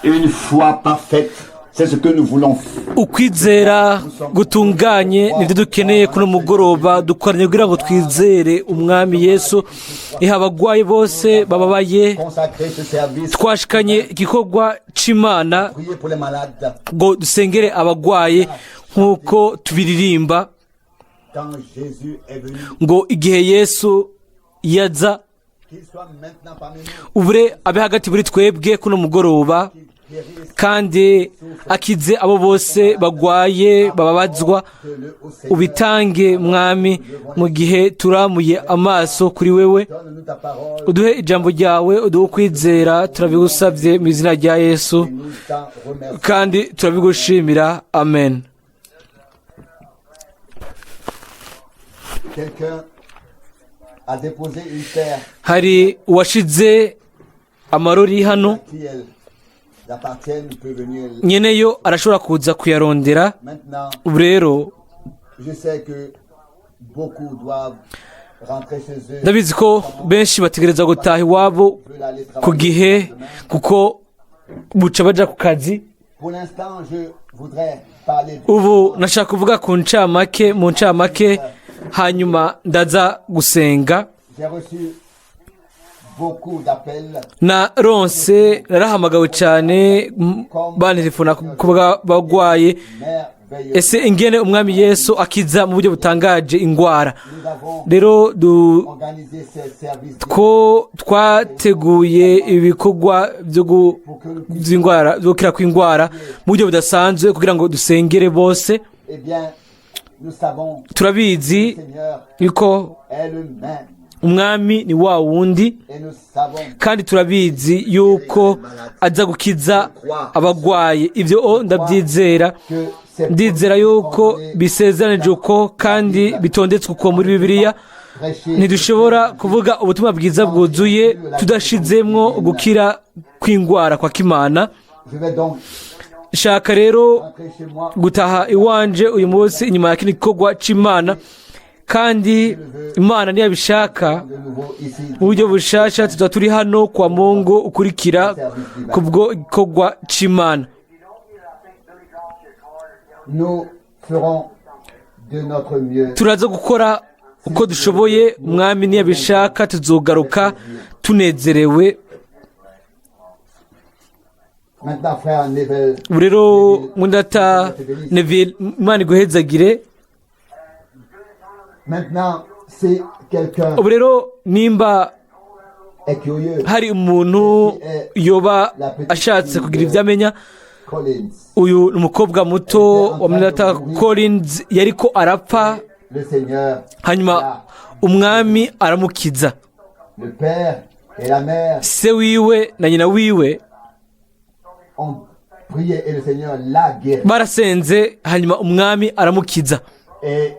Une foi parfaite, c'est ce que nous voulons. Ukwizera gutunganye nibyo dukeneye kuno mugoroba. Dukoranye kugira ngo twizere Umwami Yesu. Iha abagwayi bose bababaye. Consacrer ce service. Twashikanye igikorwa c'Imana Prier pour les malades. ngo dusengere abagwaye nk'uko tubiririmba Quand Jésus est venu, ngo igihe Yesu yaza, qu'il soit maintenant parmi nous, ubure abe hagati muri twebwe kuno mugoroba, qu'il guérisse kandi akize abo bose bagwaye, bababazwa. le au Seigneur. Ubitange, Mwami, mu gihe turamuye amaso kuri wewe. Donne-nous ta parole. Uduhe ijambo ryawe, uduhe ukwizera. Turabigusabye mu izina rya Yesu, Et nous t'en remercions. kandi turabigushimira. Amen. Quelqu'un a déposé une paire Hari uwashize amarori hano. à qui elle appartiennent peut venir. Nyeneyo arashobora kuza kuyarondera. Maintenant, Ubu rero, je sais que beaucoup doivent rentrer chez eux. ndabizi ko benshi bategereza gutaha iwabo Veulent aller ku travailler gihe, demain. kuko buca baja ku kazi. Pour l'instant, je voudrais parler. Ubu nashaka kuvuga ku ncamake, mu ncamake, hanyuma ndaza gusenga. J'ai reçu beaucoup d'appels Na ronse narahamagawe cyane, bantelefona ku bagwaye. merveilleux. Ese ingene Umwami Yesu akiza mu buryo butangaje ingwara! Nous avons Rero organisé ces services ko twateguye ibikorwa byo pour que nous by'ingwara, byo gukira kw'ingwara mu buryo budasanzwe, kugira ngo dusengere bose. Eh bien, nous savons Turabizi que le Seigneur yuko est le même. Umwami ni wa wundi, Et nous savons kandi turabizi yuko aza gukiza abagwaye. Ibyo o ndabyizera. que c'est Ndizera yuko bisezeranije uko kandi bitondetswe uko muri Bibiliya. Ntidushobora kuvuga ubutumwa bwiza bwuzuye tudashizemwo gukira kw'ingwara kwa kimana. Je vais donc Shaka rero rentrer chez moi. gutaha iwanje uyu munsi inyuma ya kino gikorwa c'Imana, kandi Imana niyabishaka, De nouveau ici. mu buryo bushasha tuza turi hano kwa Mungu ukurikira kubwo gikorwa c'Imana. Nous ferons de notre mieux. Turaza gukora uko dushoboye. Umwami niyabishaka, tuzogaruka tunezerewe. Maintenant, frère Neville, Ubu rero, mwendata Neville, Imana iguhezagire. Maintenant, si quelqu'un Ubu rero, nimba est curieux, hari umuntu yoba ashatse kugira ibyo amenya, Collins, uyu ni umukobwa muto wa mwendata Collins, yariko arapfa, le Seigneur, hanyuma Umwami aramukiza. le père et la mère Se wiwe na nyina wiwe ont prié et le Seigneur l'a guéri. barasenze, hanyuma Umwami aramukiza. Et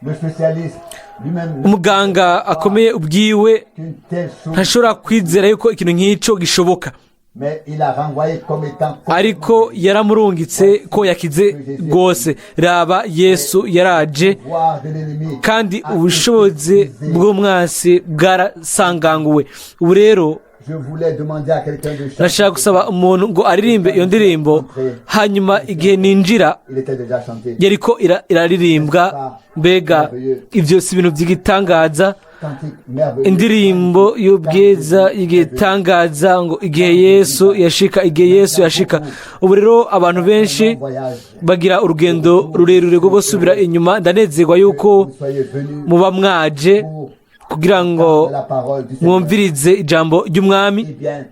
le spécialiste lui-même Umuganga akomeye ubwiwe qu'une telle chose, ntashobora kwizera yuko ikintu nk'icyo gishoboka, mais il a renvoyé comme étant ariko yaramurungitse ko yakize rwose. Raba, Yesu yaraje, pouvoir de l'ennemi. kandi ubushobozi bw'umwasi bwarasanganguwe. Ubu rero, Je voulais demander à quelqu'un de chanter. nashaka gusaba umuntu ngo aririmbe iyo ndirimbo, hanyuma igihe ninjira, Il était déjà chanté. yariko iraririmbwa. Mbega ibyo si ibintu by'igitangaza? Cantique merveilleux. Indirimbo y'ubwiza y'igitangaza ngo igihe Yesu yashika, igihe Yesu yashika. Ubu rero abantu benshi Voyage. bagira urugendo rurerure rwo gusubira inyuma. Ndanezerwa yuko Vous soyez venus muba mwaje pour kugira ngo la parole du Seigneur. mwumvirize ijambo ry'Umwami. Eh bien,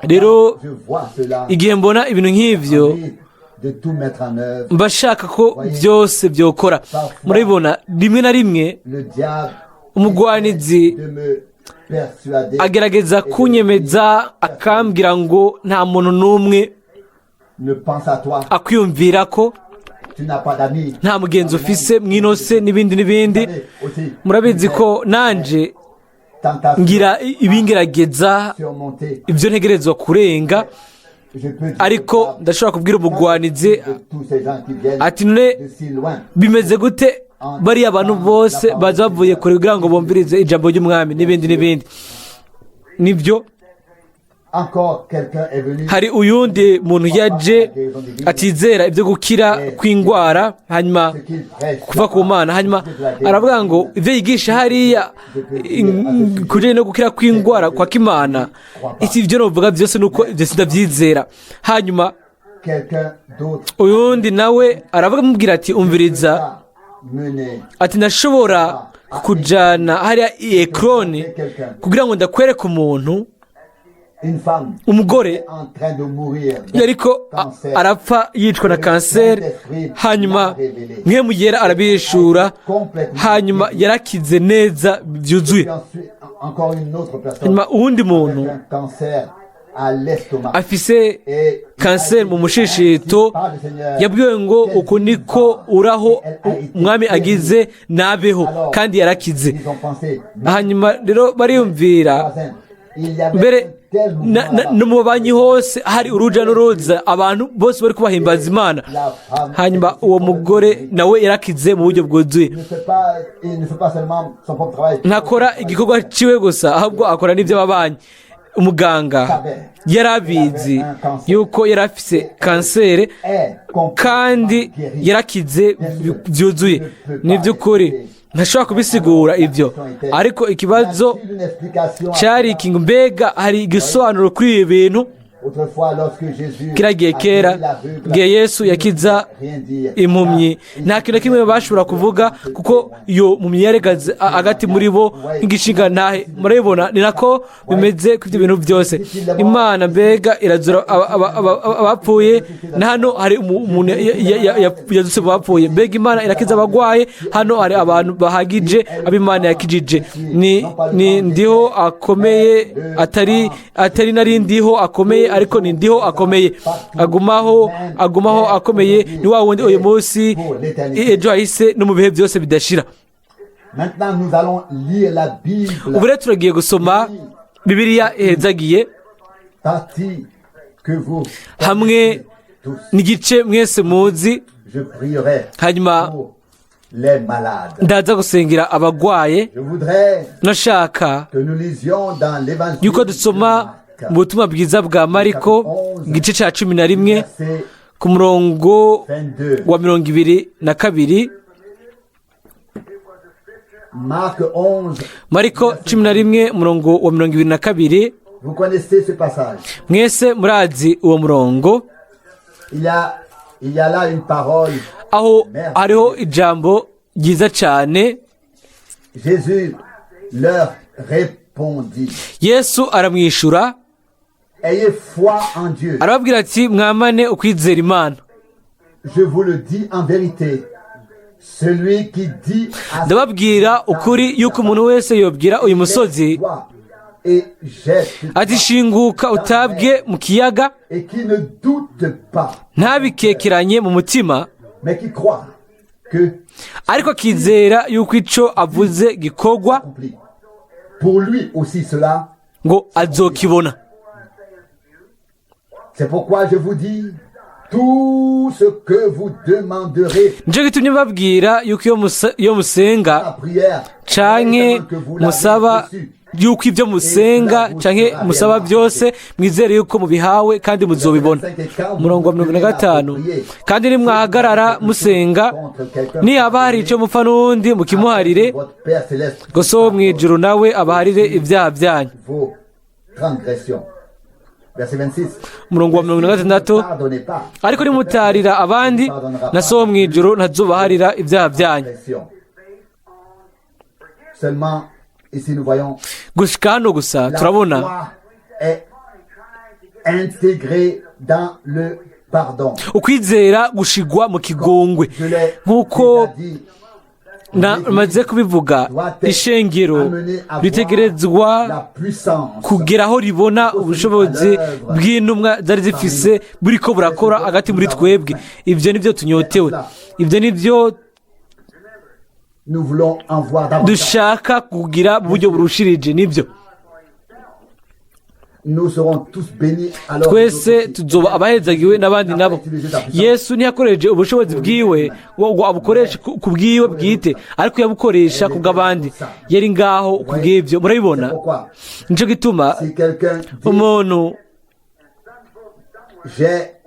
Rero je vois cela. igihe mbona ibintu nk'ivyo, Envie de tout mettre en œuvre. mba shaka ko byose byokora. Murabibona, rimwe na rimwe Le diable umugwanizi de me persuader agerageza kunyemeza, akambwira ngo nta muntu n'umwe ne pense à toi. akwiyumvira ko, Tu n'as pas d'amis. nta mugenzi ufise mwinose, n'ibindi n'ibindi. Vous savez aussi, Murabizi ko nanje tentation ngira ibingerageza, surmontée. ibyo ntegerezwa kurenga. Je peux dire Ariko au diable, ndashobora kubwira umugwanizi de tous ces gens qui viennent ati none de si loin bimeze gute Bariya abantu bose baza bavuye kure kugira ngo bumvirize ijambo ry'umwami n'ibindi n'ibindi, nibyo. Encore quelqu'un est venu. Hari uyundi muntu yaje atizera ibyo gukira kw'indwara, hanyuma Ce qu'il prêche. kuva ku Mana, hanyuma aravuga ngo ibyo yigisha hariya ku bijyanye no gukira kw'indwara kwa kimana, iki ibyo novuga byose ni uko ibyo sindabyizera. Hanyuma Quelqu'un d'autre uyundi nawe aravuga, amubwira ati: "Umviriza," a mené ati: "Ndashobora kujyana hariya i Ekroni kugira ngo ndakwereke umuntu." Une femme Umugore en train de mourir d'un yariko cancer. arapfa yicwa na kanseri, hanyuma Mpwemu Yera arabihishura, hanyuma yarakize neza byuzuye. Puis ensuite, encore une autre personne Hanyuma uwundi muntu avec un cancer à l'estomac. afise Et kanseri mu mushishito, yabwiwe ngo: "Uku niko uraho umwami agize, nabeho," kandi yarakize. Ils ont pensé, Hanyuma rero bariyumvira voisin, il y avait mbere un tel mouvement là-bas. no mu mabanki hose hari uruja n'uruza, abantu bose bari kubahimbaza Imana. Hanyuma uwo mugore nawe yarakize mu buryo bwuzuye. Il ne fait pas, il ne fait pas seulement son propre travail. Ntakora igikorwa ciwe gusa, ahubwo akora n'iby'ababanyi. Umuganga yari abizi yuko yari afise kanseri, Est complètement kandi guéri. yarakize byuzuye. Ni by'ukuri ntashobora kubisigura ibyo, ariko ikibazo Y a-t-il une explication à cyari cela? iki ngo: mbega hari igisobanuro kuri ibi bintu? Autrefois, lorsque Jésus Kiriya gihe a kera, guéri l'aveugle, igihe Yesu yakiza rien dire. impumyi, nta kintu na kimwe bashobora kuvuga, kuko iyo mpumyi yaregaze hagati muri bo nk'igishinga ntahe. Murabibona, ni nako bimeze ku ibyo bintu byose. Imana mbega irazura abapfuye? Na hano hari umuntu yazutse mu bapfuye. Mbega Imana irakiza abagwaye? Hano hari abantu bahagije ab'Imana yakijije. Ni ndiho akomeye, atari nari ndiho akomeye, ariko ni ndiho akomeye, agumaho, agumaho akomeye. Ni wa wundi uyu munsi, ejo hahise, no mu bihe byose bidashira. Maintenant, nous allons lire la Bible. Ubu rero turagiye gusoma Bibiliya ihezagiye, Partie que vous hamwe tous. n'igice mwese muzi. Je prierai Hanyuma pour les malades. ndaza gusengera abagwaye. Je voudrais Nashaka que nous lisions dans l'évangile yuko de dusoma Marc, mu butumwa bwiza bwa Mariko, igice cya 11, verset ku murongo 22. wa 22. Marc 11, Mariko 11, umurongo wa 22. vous connaissez ce passage. Mwese murazi uwo murongo. Il y a là une parole. Aho hariho ijambo ryiza cyane. Jésus leur répondit: Yesu aramwishyura, Ayez foi en Dieu. arababwira ati: "Mwamane ukwizera Imana." Je vous le dis en vérité. Celui qui dit à Ndababwira ukuri yuko umuntu wese yobwira uyu musozi toi et jette ati: "Shinguka utabwe mu kiyaga," et qui ne doute pas, ntabikekeranye mu mutima, mais qui croit que ariko akizera yuko ico avuze gikorwa, accompli, pour lui aussi cela. ngo azokibona. C'est pourquoi je vous dis, tout ce que vous demanderez Nico gitumye mbabwira yuko iyo musenga la prière, canke que vous l'avez musaba, reçu, yuko ibyo musenga canke musaba byose, mwizere yuko mubihawe kandi muzobibona. Umurongo wa 45: kandi nimwahagarara musenga, niyaba hari icyo mupfa n'uwundi, mukimuharire, votre Père céleste ngo So wo mu ijuru nawe abaharire ibyaha byanyu. vos transgressions. Verset 26. Umurongo wa 46: Pardonnez pas. ariko nimutarira abandi, na So wo mu ijuru ntazubaharira ibyaha byanyu. Transgressions. Seulement, ici nous voyons Gushika hano gusa la turabona foi est intégrée dans le pardon. ukwizera gushigwa mu kigongwe. Je l'ai Nk'uko déjà dit, maze kubivuga, ishengero ritegerezwa la puissance kugera aho ribona ubushobozi bw'intumwa zari zifise buriko burakora hagati muri twebwe. Ibyo nibyo tunyotewe, ibyo nibyo Nous voulons en voir davantage. dushaka kugira mu buryo burushirije, nibyo. Nous serons tous bénis alors Twese tuzoba abahezagiwe n'abandi nabo. Yesu ntiyakoresheje ubushobozi bwiwe ngo abukoreshe ku bwiwe bwite, ariko yabukoresha ku bw'abandi. Yari ngaho ku bw'ibyo. Murabibona? Pourquoi? Nicyo gituma Si quelqu'un dit, umuntu j'ai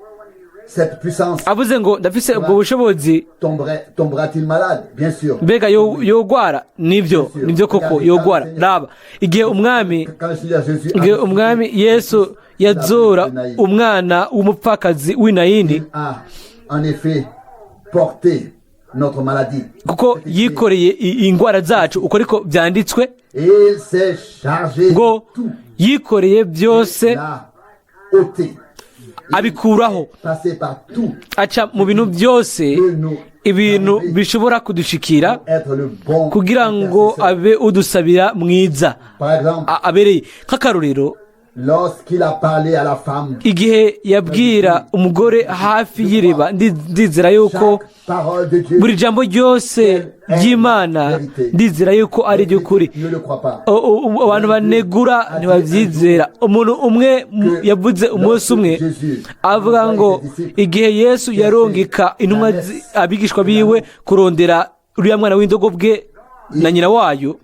cette puissance, avuze ngo ndafise ubwo bushobozi, tombera-t-il malade? Bien sûr. Mbega yogwara? Nibyo koko, yogwara. Raba igihe umwami Quand le Seigneur Jésus igihe umwami Yesu yazura umwana w'umupfakazi w'i Nayini, a en effet porté notre maladie. Kuko yikoreye indwara zacu, uko ariko byanditswe. Et il s'est chargé Ngo de tout. yikoreye byose, L'a ôté. abikuraho, Passé par tout. aca mu bintu byose, Que nous ibintu bishobora kudushikira, être le bon kugira ngo intercesseur. abe udusabira mwiza Par exemple, abereye. Nk'akarorero, lorsqu'il a parlé à la femme, igihe yabwira umugore hafi y'iriba, ndizera yuko chaque parole de Dieu buri jambo ryose ry'Imana, ndizera yuko ari iry'ukuri. ne le croit pas. Abantu banegura ntibabyizera. Umuntu umwe yavuze umunsi umwe avuga ngo igihe Yesu yarungika intumwa abigishwa biwe kurondera uriya mwana w'indogobwe na nyina wayo,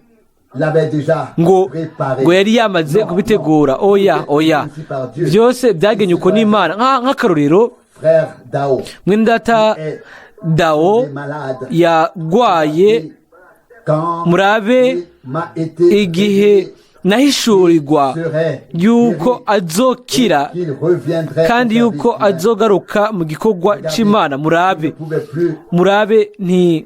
L'avait déjà ngo préparé. ngo yari yamaze Non, kubitegura. non. Oya, oya, byose byagenye uko n'Imana. Nk'akarorero, Frère Dao mwene data Dao est malade. yagwaye. Quand Murabe il m'a été igihe nahishurirwa yuko azokira qu'il reviendrait kandi au yuko service divin. azogaruka mu gikorwa c'Imana. Murabe, Il ne pouvait plus murabe, nti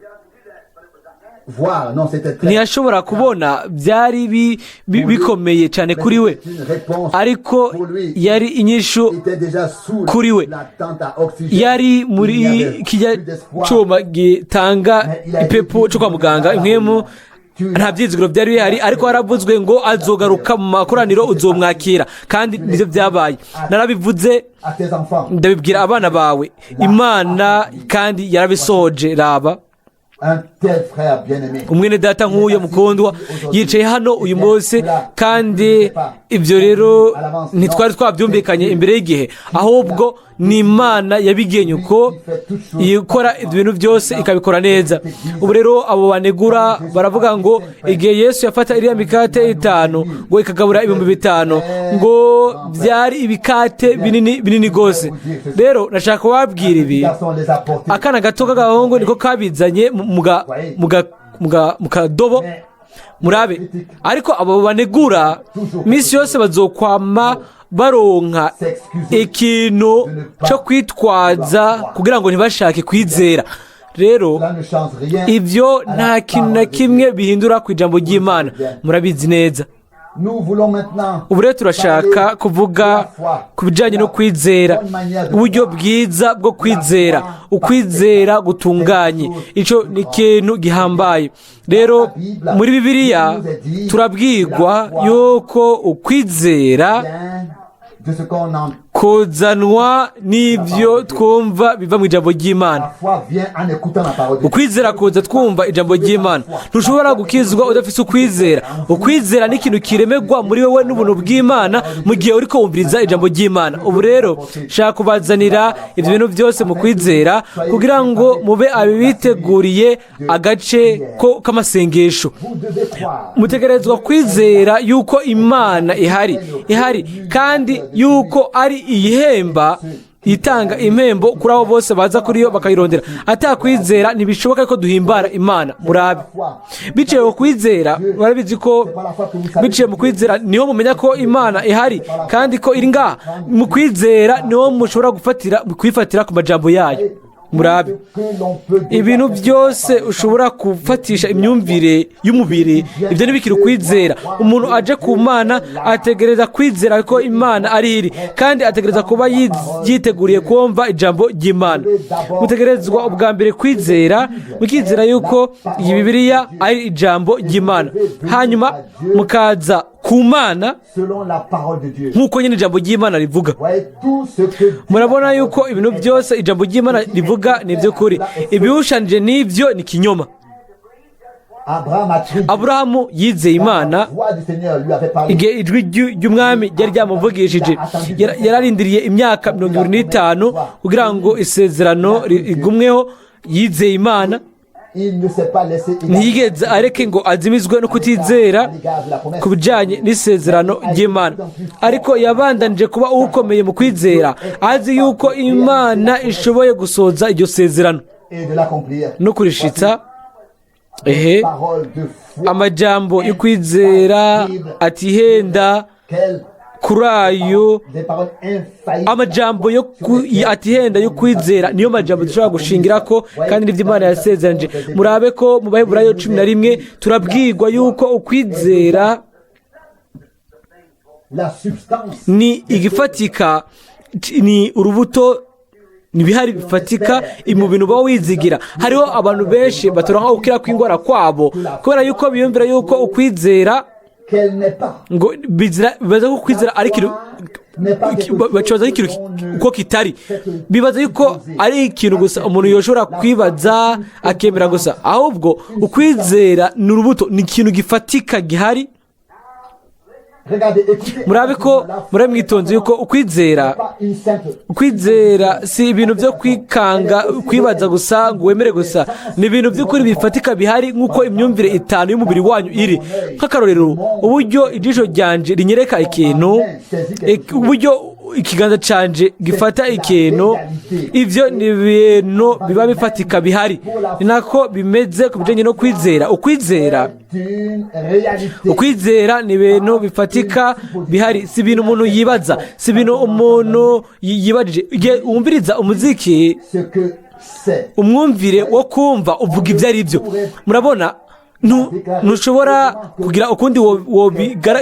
voir. Non, c'était très ntiyashobora kubona, byari bikomeye cyane kuri we, une réponse ariko pour lui. Yari inyishu Il était déjà sous kuri we. la tente à oxygène. Yari Il n'y muri avait kijya plus d'espoir. cyuma gitanga ipepo cyo kwa muganga, impwemu, nta byizigiro byari bihari, ariko haravuzwe ngo azogaruka mu makoraniro, uzomwakira, kandi nibyo byabaye. Narabivuze, À tes enfants. ndabibwira abana bawe, Imana kandi yarabisohoje. Raba Un tel frère bien-aimé. umwene data nk'uyo mukundwa yicaye hano uyu munsi, kandi ibyo rero ntitwari twabyumvikanye imbere y'igihe, ahubwo ni Imana yabigenye uko ikora ibintu byose, ikabikora neza. Ubu rero abo banegura baravuga ngo igihe Yesu yafata iriya mikate itanu ngo ikagabura 5000, ngo byari ibikate binini binini rwose. Rero nashaka kubabwira ibi. Garçon les a portés. Akana gato k'agahungu niko kabizanye mu kadobo. Murabe, ariko abo banegura minsi yose bazokwama baronka ikintu cyo kwitwaza kugira ngo ntibashake kwizera. Rero Cela ne change rien ibyo à la nta kintu na parole de Dieu. kimwe bihindura ku ijambo ry'Imana. Murabizi neza. Nous voulons maintenant Ubu rero turashaka kuvuga ku bijyanye no kwizera, uburyo bwiza bwo kwizera, ukwizera gutunganye. Icyo ni ikintu gihambaye. Rero muri Bibiliya turabwirwa yuko ukwizera vient de ce qu'on entend. kuzanwa n'ibyo twumva biva mu ijambo ry'Imana. La foi vient en écoutant la parole de Dieu. Ukwizera kuza twumva ijambo ry'Imana. Ntushobora gukizwa udafite ukwizera. Ukwizera ni ikintu kiremegwa muri wowe n'ubuntu bw'Imana mu gihe uri kumviriza ijambo ry'Imana. Ubu rero shaka kubazanira ibyo bintu byose mu kwizera kugira ngo mube abiteguriye agace ko k'amasengesho. Vous devez croire. Mutegerezwa kwizera yuko Imana ihari kandi yuko ari iyihemba, itanga impembo kuri abo bose baza kuri yo bakayirondera. Atakwizera ntibishoboka ko duhimbara Imana. Murabe, biciye mu kwizera, barabizi ko biciye mu kwizera niho mumenya ko Imana ihari kandi ko iri ngaha. Mu kwizera niho mushobora gufatira kwifatira ku majambo yayo. Murabe, Que l'on peut ibintu byose ushobora gufatisha imyumvire y'umubiri, ibyo ntibikiri ukwizera. Umuntu aje ku Mana ategereza kwizera ko Imana ari iri, kandi ategereza kuba yiteguriye kumva ijambo ry'Imana. Mutegerezwa ubwa mbere kwizera, mukizera yuko iyi Bibiliya ari ijambo ry'Imana, hanyuma mukaza ku Mana selon la parole de Dieu. nk'uko nyine ijambo ry'Imana rivuga. Voyez tout ce que dit Murabona yuko ibintu byose ijambo ry'Imana rivuga ni iby'ukuri, ibiwushanije n'ibyo ni ikinyoma. Abraham a cru Dieu. Aburahamu yizeye Imana La voix du Seigneur lui avait parlé. igihe ijwi ry'umwami ryari ryamuvugishije. Yararindiriye imyaka 25 kugira ngo isezerano rigumweho. Yizeye Imana. Il ne s'est pas laissé égarer Ntiyigeze areke ngo azimizwe no kutizera à l'égard de la promesse. ku bijyanye n'isezerano ry'Imana, ariko yabandanije kuba ukomeye mu kwizera, azi yuko Imana ishoboye gusohoza iryo sezerano Et de l'accomplir. no kurishitsa. Ehe, Parole de foi. amajambo yo kwizera atihenda Quelle kuri ayo des paroles infaillibles. amajambo yo atihenda yo kwizera niyo majambo dushobora gushingira ko kandi n'ibyo Imana yasezeranije. Murabe ko mu Baheburayo 11 turabwirwa yuko ukwizera La substance ni igifatika, ni urubuto, ni ibihari bifatika mu bintu uba wizigira. Hariho abantu benshi baturanka gukira kw'indwara kwabo kubera yuko biyumvira yuko ukwizera qu'elle n'est pas. ngo bibaza ko ukwizera ari ikintu, bakibaza ikintu uko kitari. Bibaza yuko ari ikintu gusa umuntu yoshobora kwibaza akemera gusa. Ahubwo ukwizera ni urubuto, ni ikintu gifatika gihari. Regardez, écoutez. Murabe ko murabe mwitonze yuko ukwizera Pas une simple. ukwizera si ibintu byo kwikanga, kwibaza gusa ngo wemere gusa. Ni ibintu by'ukuri bifatika bihari, nk'uko imyumvire itanu y'umubiri wanyu iri. Nk'akarorero, uburyo ijisho ryanje rinyereka ikintu, uburyo ikiganza canje gifata ikintu, ibyo ni ibintu biba bifatika bihari. Ni nako bimeze ku bijyanye no kwizera. Ukwizera D'une réalité. Ukwizera ni ibintu bifatika bihari, si ibintu umuntu yibaza, si ibintu umuntu yibajije. Igihe wumviriza umuziki, Ce que c'est. umwumvire wo kumva uvuga ibyo ari byo. Murabona, ntushobora kugira ukundi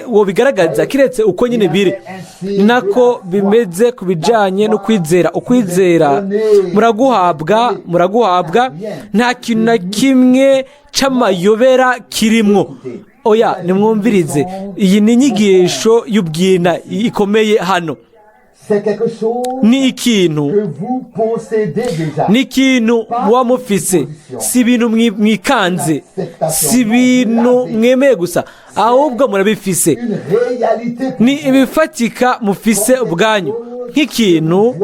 wobigaragaza kiretse uko nyine biri. Ni nako bimeze ku bijyanye no kwizera. Ukwizera muraguhabwa, muraguhabwa, nta kintu na kimwe c'amayobera kirimwo. Oya, nimwumvirize, iyi ni inyigisho y'ubwina ikomeye hano. C'est quelque chose Ni ikintu que vous possédez déjà. ni ikintu muba mufise, si ibintu mwikanze, si ibintu mwemeye gusa, ahubwo murabifise. Une réalité pour Ni ibifatika mufise ubwanyu, nk'ikintu,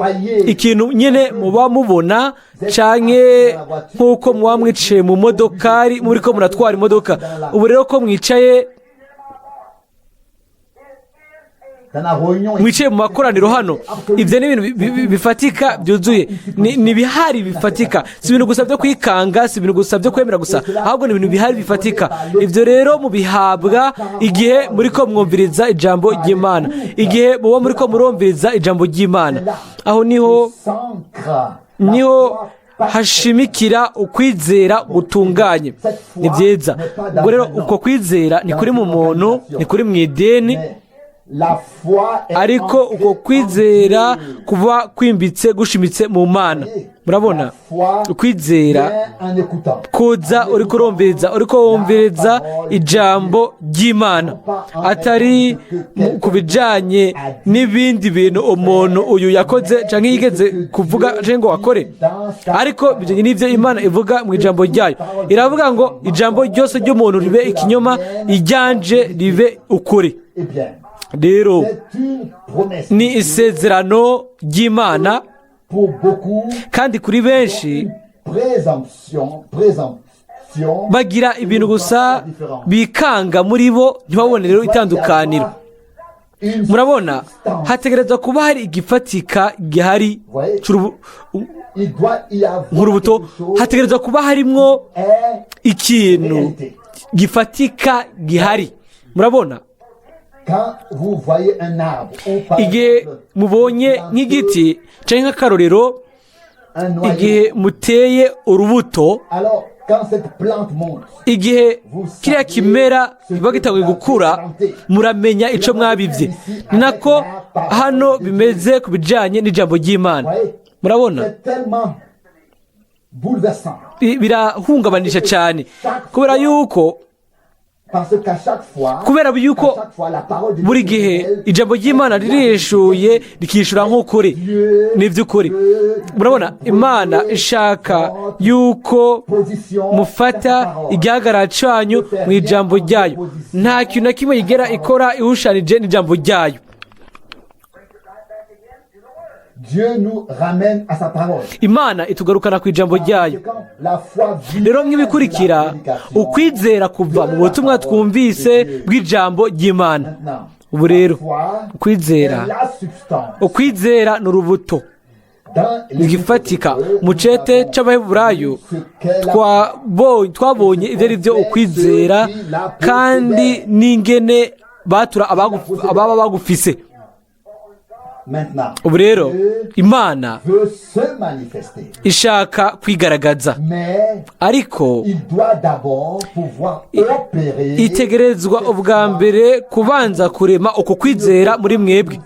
ikintu nyine muba mubona, canke nk'uko muba mwicaye mu modokari muriko muratwara imodoka. Ubu rero ko mwicaye dans la réunion. mwicaye mu makoraniro hano, ibyo ni ibintu bifatika byuzuye, ni ibihari bifatika. Si ibintu gusa byo kwikanga, si ibintu gusa byo kwemera gusa, ahubwo ni ibintu bihari bifatika. Ibyo rero mubihabwa igihe muri ko mwumviriza ijambo ry'Imana, igihe muba muri ko murumviriza ijambo ry'Imana. Aho niho S'ancre. niho hashimikira ukwizera gutunganye. Ni byiza. Ubwo rero uko kwizera ni kuri mu muntu, ni kuri mu idini, Mais la foi est ariko ancrée uko kwizera en Dieu. kuba kwimbitse, gushimitse mu Mana. Murabona, ukwizera Viens en écoutant. kuza uriko urumviriza, uriko wumviriza ijambo ry'Imana, atari ku bijanye n'ibindi bintu umuntu uyu yakoze canke yigeze kuvuga canke ngo akore, ariko bijanye n'ivyo Imana ivuga mu ijambo ryayo. Iravuga ngo ijambo ryose ry'umuntu ribe ikinyoma, iryanje ribe ukuri. Eh bien, Rero c'est une promesse. ni isezerano ry'Imana. Pour beaucoup, Kandi kuri benshi une présomption, présomption. bagira ibintu gusa bikanga muri bo, ntibabone rero itandukaniro. Une Murabona, substance. hategerezwa kuba hari igifatika gihari Il doit y avoir nk'urubuto. quelque chose Hategerezwa kuba harimwo est ikintu réalité. gifatika gihari. Murabona, Quand vous voyez un arbre, ou par igihe exemple, mubonye nk'igiti cyangwa nk'akarorero, un noyer, igihe muteye urubuto, alors quand cette plante monte, igihe kiriya kimera kiba gitanguye gukura, muramenya icyo mwabibye. Ni nako hano bimeze ku bijyanye n'ijambo ry'Imana. Murabona, c'est tellement bouleversant. Birahungabanisha cyane kubera yuko Kubera yuko buri gihe ijambo ry'Imana ririshuye rikishura nk'ukuri, ni iby'ukuri. Murabona, Imana ishaka yuko mufata igihagararo cyanyu mu ijambo ryayo. Nta kintu na kimwe yigera ikora ihushanije n'ijambo ryayo. Imana itugarukana ku ijambo ryayo. Rero nk'ibikurikira, ukwizera kuva mu butumwa twumvise bw'ijambo ry'Imana. Ubu rero ukwizera ni urubuto gifatika. Mu cete c'Abaheburayo twabonye ibyo ari byo ukwizera, kandi n'ingene batura ababa bagufise. Ubu rero Imana ishaka kwigaragaza, ariko itegerezwa ubwa mbere kubanza kurema uko kwizera muri mwebwe.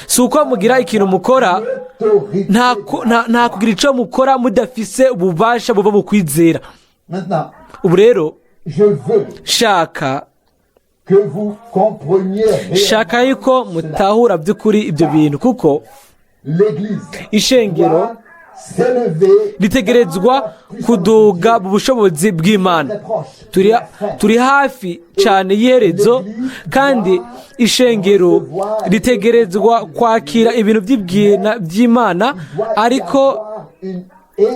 Si uko mugira ikintu mukora, nta kugira icyo mukora mudafise ububasha buva mu kwizera. Ubu rero shaka yuko mutahura by'ukuri ibyo bintu, kuko ishengero ritegerezwa kuduga mu bushobozi bw'Imana. Turi hafi cyane y'iherezo, kandi ishengero ritegerezwa kwakira ibintu by'Imana, ariko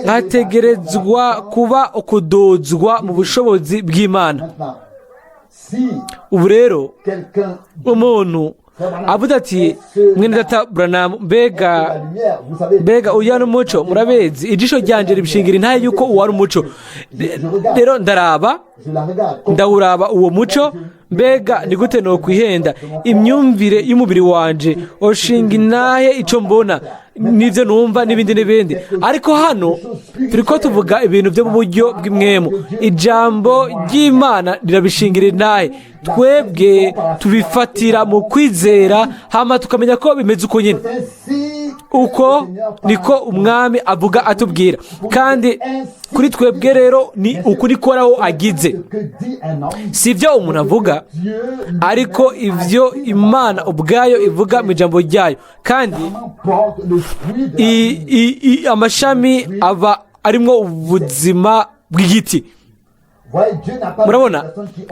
hategerezwa kuba ukuduzwa mu bushobozi bw'Imana. Ubu rero umuntu avuga ati mwene data Branham, mbega uyu ni umuco, murabizi ijisho ryanje ribishingira intahe yuko uwo ari umuco. Rero ndaraba, ndawuraba uwo muco, mbega ni gute nokwihenda? Imyumvire y'umubiri wanje oshinga intahe icyo mbona n'ibyo numva n'ibindi n'ibindi. Ariko hano turiko tuvuga ibintu byo mu buryo bw'imwemu. Ijambo ry'Imana rirabishingira intahe, twebwe tubifatira mu kwizera, hama tukamenya ko bimeze uko nyine. Uko niko umwami avuga atubwira, kandi kuri twebwe rero ni ukuri koraho agize. Si ibyo umuntu avuga, ariko ibyo Imana ubwayo ivuga mu ijambo ryayo. Kandi amashami aba arimo ubuzima bw'igiti. Murabona,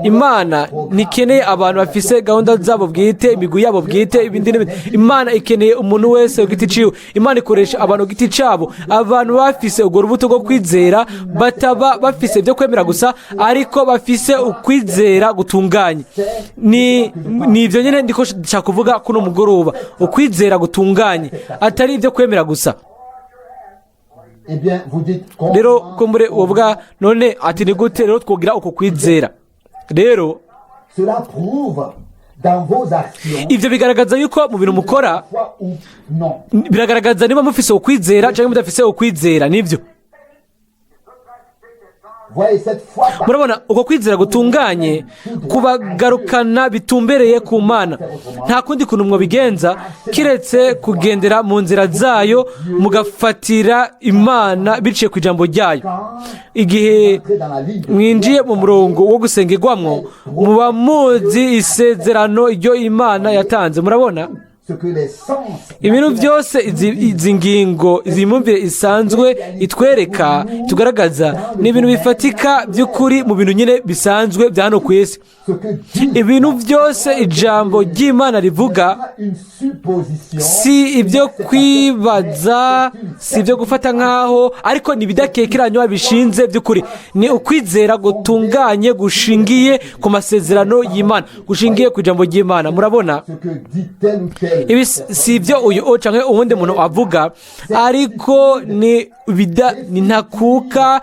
Imana ntikeneye abantu bafise gahunda zabo bwite, imigwi yabo bwite, ibindi n'ibindi. Imana ikeneye umuntu wese ku giti ciwe. Imana ikoresha abantu ku giti cabo, abantu bafise urwo rubuto rwo kwizera, bataba bafise ibyo kwemera gusa, ariko bafise ukwizera gutunganye. Ni ibyo nyine ndiko nshaka kuvuga kuno mugoroba, ukwizera gutunganye, atari ibyo kwemera gusa. Rero kumbure uvuga none ati ni gute rero twogira uko kwizera? Rero ibyo bigaragaza yuko mu bintu mukora, biragaragaza niba mufise ukwizera cyangwa mudafise ukwizera. Nibyo, murabona uko kwizera gutunganye kubagarukana bitumbereye ku Mana. Nta kundi kuntu mwabigenza kiretse kugendera mu nzira zayo, mugafatira Imana biciye ku ijambo ryayo. Igihe mwinjiye mu murongo wo gusengerwamwo, muba muzi isezerano iryo Imana yatanze. Murabona ibintu byose, izi ngingo, izi myumvire isanzwe itwereka, tugaragaza, ni ibintu bifatika by'ukuri mu bintu nyine bisanzwe bya hano ku isi. Ibintu byose ijambo ry'Imana rivuga si ibyo kwibaza, si ibyo gufata nk'aho, ariko ni ibidakekeranywa bishinze by'ukuri. Ni ukwizera gutunganye gushingiye ku masezerano y'Imana, gushingiye ku ijambo ry'Imana. Murabona, ibi si ibyo uyu cyangwa uwundi muntu avuga, ariko ni ntakuka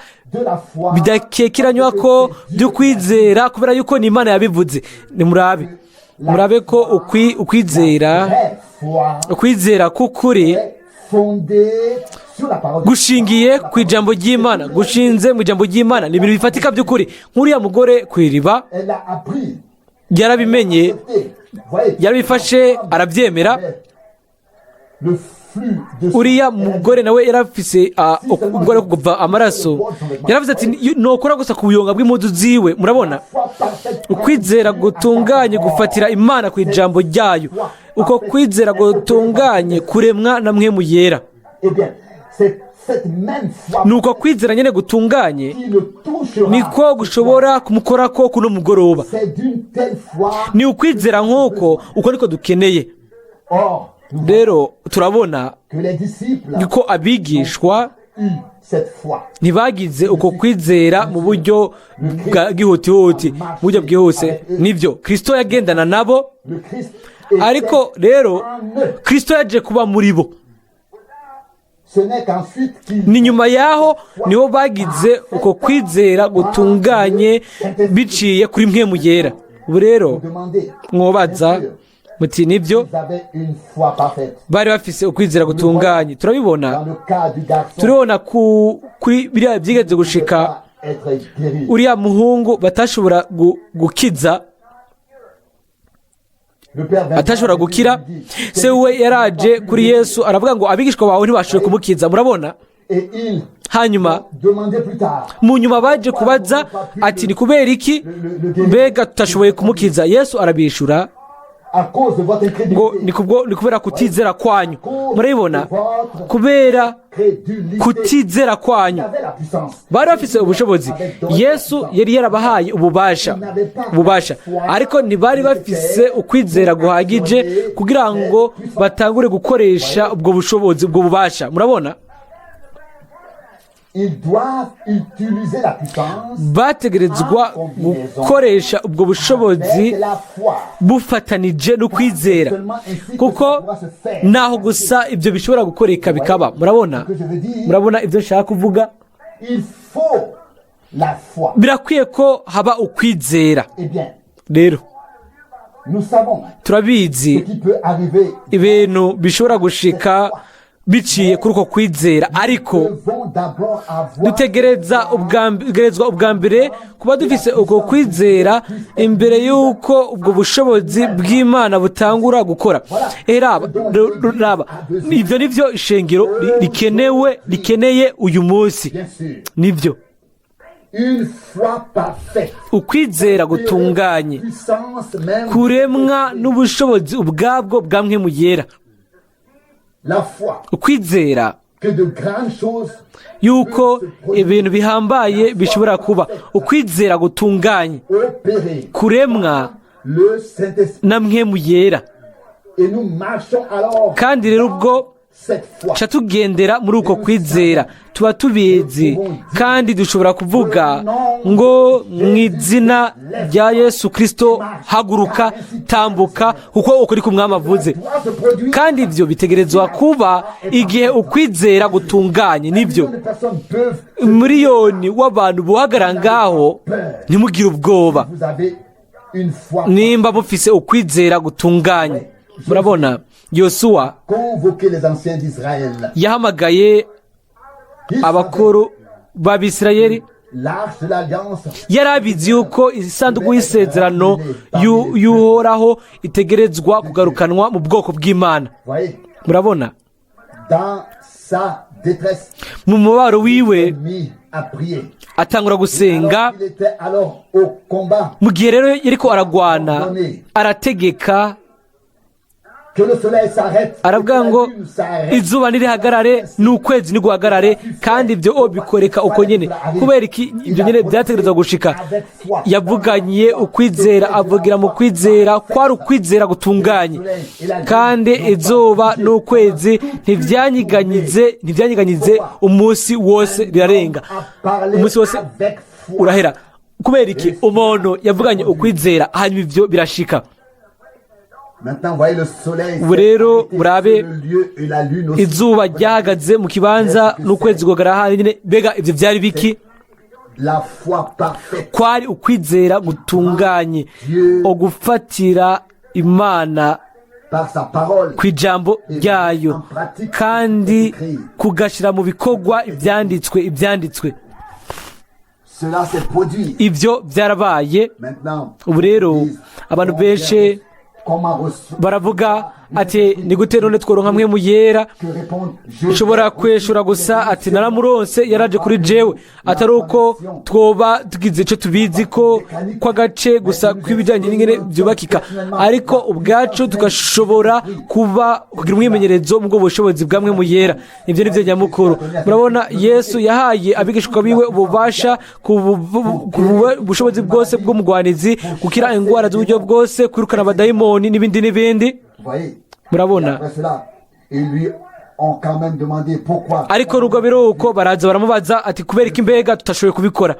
bidakekeranywa ko by'ukwizera, kubera yuko ni Imana yabivuze. Ni murabe ko ukwizera k'ukuri gushingiye ku ijambo ry'Imana, gushinze mu ijambo ry'Imana. Ni ibintu bifatika by'ukuri. Nk'uriya mugore ku iriba yarabimenye, yarabifashe, arabyemera. flux de sang. Uriya mugore nawe yarafise ubwo kuva amaraso, yaravuze ati: "Nokora gusa ku buyonga bw'impuzu ziwe." Murabona? Foi parfaite. Ukwizera gutunganye gufatira Imana ku ijambo ryayo. Uko kwizera gutunganye kuremwa na Mpwemu Yera. Eh bien, c'est cette même foi Ni uko kwizera nyine gutunganye qui le touchera. niko gushobora kumukorako kuno mugoroba. C'est d'une telle foi. Ni ukwizera nk'uko, uko niko dukeneye. Or, nous voyons Rero turabona que les disciples ko abigishwa eu cette foi. ntibagize uko kwizera mu buryo bwa bwihutihuti, mu buryo bwihuse. Nibyo, Kirisito yagendana nabo. Le Christ Ariko rero en eux. Kirisito yaje kuba muri bo. Ce n'est qu'ensuite qu'ils Ni nyuma yaho niho bagize uko kwizera gutunganye biciye kuri Mpwemu Yera. Ubu rero demandaient. mwobaza muti: "Nibyo, Ils avaient une foi parfaite. bari bafise ukwizera gutunganye." Turabibona. Dans le cas du garçon, Turabona kuri biriya byigeze gushika pas être guéri. uriya muhungu batashobora gukiza. Le père vint Atashobora gukira. lui dit, Se we yaraje kuri Yesu aravuga ngo: "Abigishwa bawe ntibashoboye kumukiza." Murabona? Et il Hanyuma demandait plus tard. mu nyuma baje kubaza ati: "Ni kubera iki mbega tutashoboye kumukiza?" Yesu arabishura À cause de votre ngo: incrédulité. "Ni kubwo, ni kubera kutizera kwanyu." Murabibona? Kubera Crédulité. kutizera kwanyu. Ils avaient la puissance. Bari bafise ubushobozi. Yesu yari yarabahaye ububasha, ariko ntibari bafise ukwizera guhagije kugira ngo batangure gukoresha ubwo bushobozi, ubwo bubasha. Murabona? Ils doivent utiliser la puissance Bategerezwa gukoresha ubwo bushobozi avec la foi. bufatanije no kwizera, kuko naho gusa ibyo bishobora gukoreka bikaba. Murabona? Ce que je veux dire, Murabona ibyo nshaka kuvuga? il faut la foi. Birakwiye ko haba ukwizera. Eh bien, Rero nous savons turabizi ce qui peut arriver. ibintu bishobora gushika biciye kuri uko kwizera, ariko Nous devons d'abord avoir dutegerezwa ubwa mbere kuba dufise uko kwizera imbere y'uko ubwo bushobozi bw'Imana butangura gukora. Raba, ibyo ni byo ishengero rikenewe, rikeneye uyu munsi. Bien sûr, Nibyo, une foi parfaite. ukwizera gutunganye Puissance même. kuremwa n'ubushobozi ubwabwo bwa Mpwemu Yera. La foi Ukwizera que de grandes choses yuko ibintu bihambaye bishobora kuba. Ukwizera gutunganye opérées kuremwa le Saint-Esprit. na Mpwemu Yera. Et nous marchons alors Kandi rero ubwo cette foi. ca tugendera muri uko kwizera, tuba tubizi kandi dushobora kuvuga ngo: "Mu izina rya Yesu Kirisito, haguruka, tambuka," kuko uko ni Umwami avuze. Doit se produire. Kandi ibyo bitegerezwa kuba igihe ukwizera gutunganye. Nibyo. Millions de personnes peuvent. Miliyoni w'abantu buhagarara ngaho, ntimugire ubwoba Vous avez une foi. nimba mufise ukwizera gutunganye. Murabona, Yosuwa Convoquer les anciens d'Israël. yahamagaye Il abakuru b'Abisirayeli. savait l'arche de l'alliance. Yari abizi yuko isanduku y'isezerano y'Uhoraho itegerezwa kugarukanwa mu bwoko bw'Imana. Voyez, Murabona? dans sa détresse, Mu mubabaro wiwe mis à prier. atangura gusenga. Alors qu'il était alors au combat, Mu gihe rero yariko aragwana, arategeka, que le soleil s'arrête, aravuga que la ngo: lune s'arrête. "Izuba nirihagarare n'ukwezi niguhagarare." Kandi ibyo o bikoreka uko nyene. Kubera iki ibyo nyene byategerezwa gushika? Yavuganye ukwizera, avugira mu kwizera, kwari ukwizera gutunganye, kandi izuba n'ukwezi ntibyanyiganyize umunsi wose, rirarenga, A parlé umunsi wose avec foi. urahera. Kubera iki? Umuntu yavuganye ukwizera, hanyuma ibyo birashika. Maintenant, voyez le soleil Ubu rero s'est arrêté murabe sur le lieu et la lune aussi. izuba ryahagaze mu kibanza n'ukwezi guhagarara ahandi nyine. Mbega ibyo byari biki? La foi parfaite. Kwari ukwizera gutunganye, ugufatira Imana Par sa parole. ku ijambo ryayo kandi kugashyira mu bikorwa ibyanditswe. Cela s'est produit. Ibyo byarabaye. Maintenant, Ubu rero abantu benshi comment reçu baravuga Ati ni gute none tworonka Mpwemu Yera? Que répondre: je Ushobora kweshura gusa ati naramuronse, yaraje kuri jewe, atari uko twoba tugize icyo tubizi ko kw'agace gusa kw'ibijyanye n'ingene byubakika, ariko ubwacu tugashobora kuba kugira umwimenyerezo mu bwo bushobozi bwa Mpwemu Yera. Ibyo ni byo nyamukuru. Murabona, Yesu yahaye abigishwa biwe ububasha ku bushobozi bwose bw'umugwanizi, gukira indwara z'uburyo bwose, kwirukana abadayimoni n'ibindi n'ibindi. Vous voyez? Murabona? Après cela, ils lui ont quand même demandé pourquoi. Ariko nubwo biri uko, baraza baramubaza ati kubera ko imbega tutashoboye kubikora?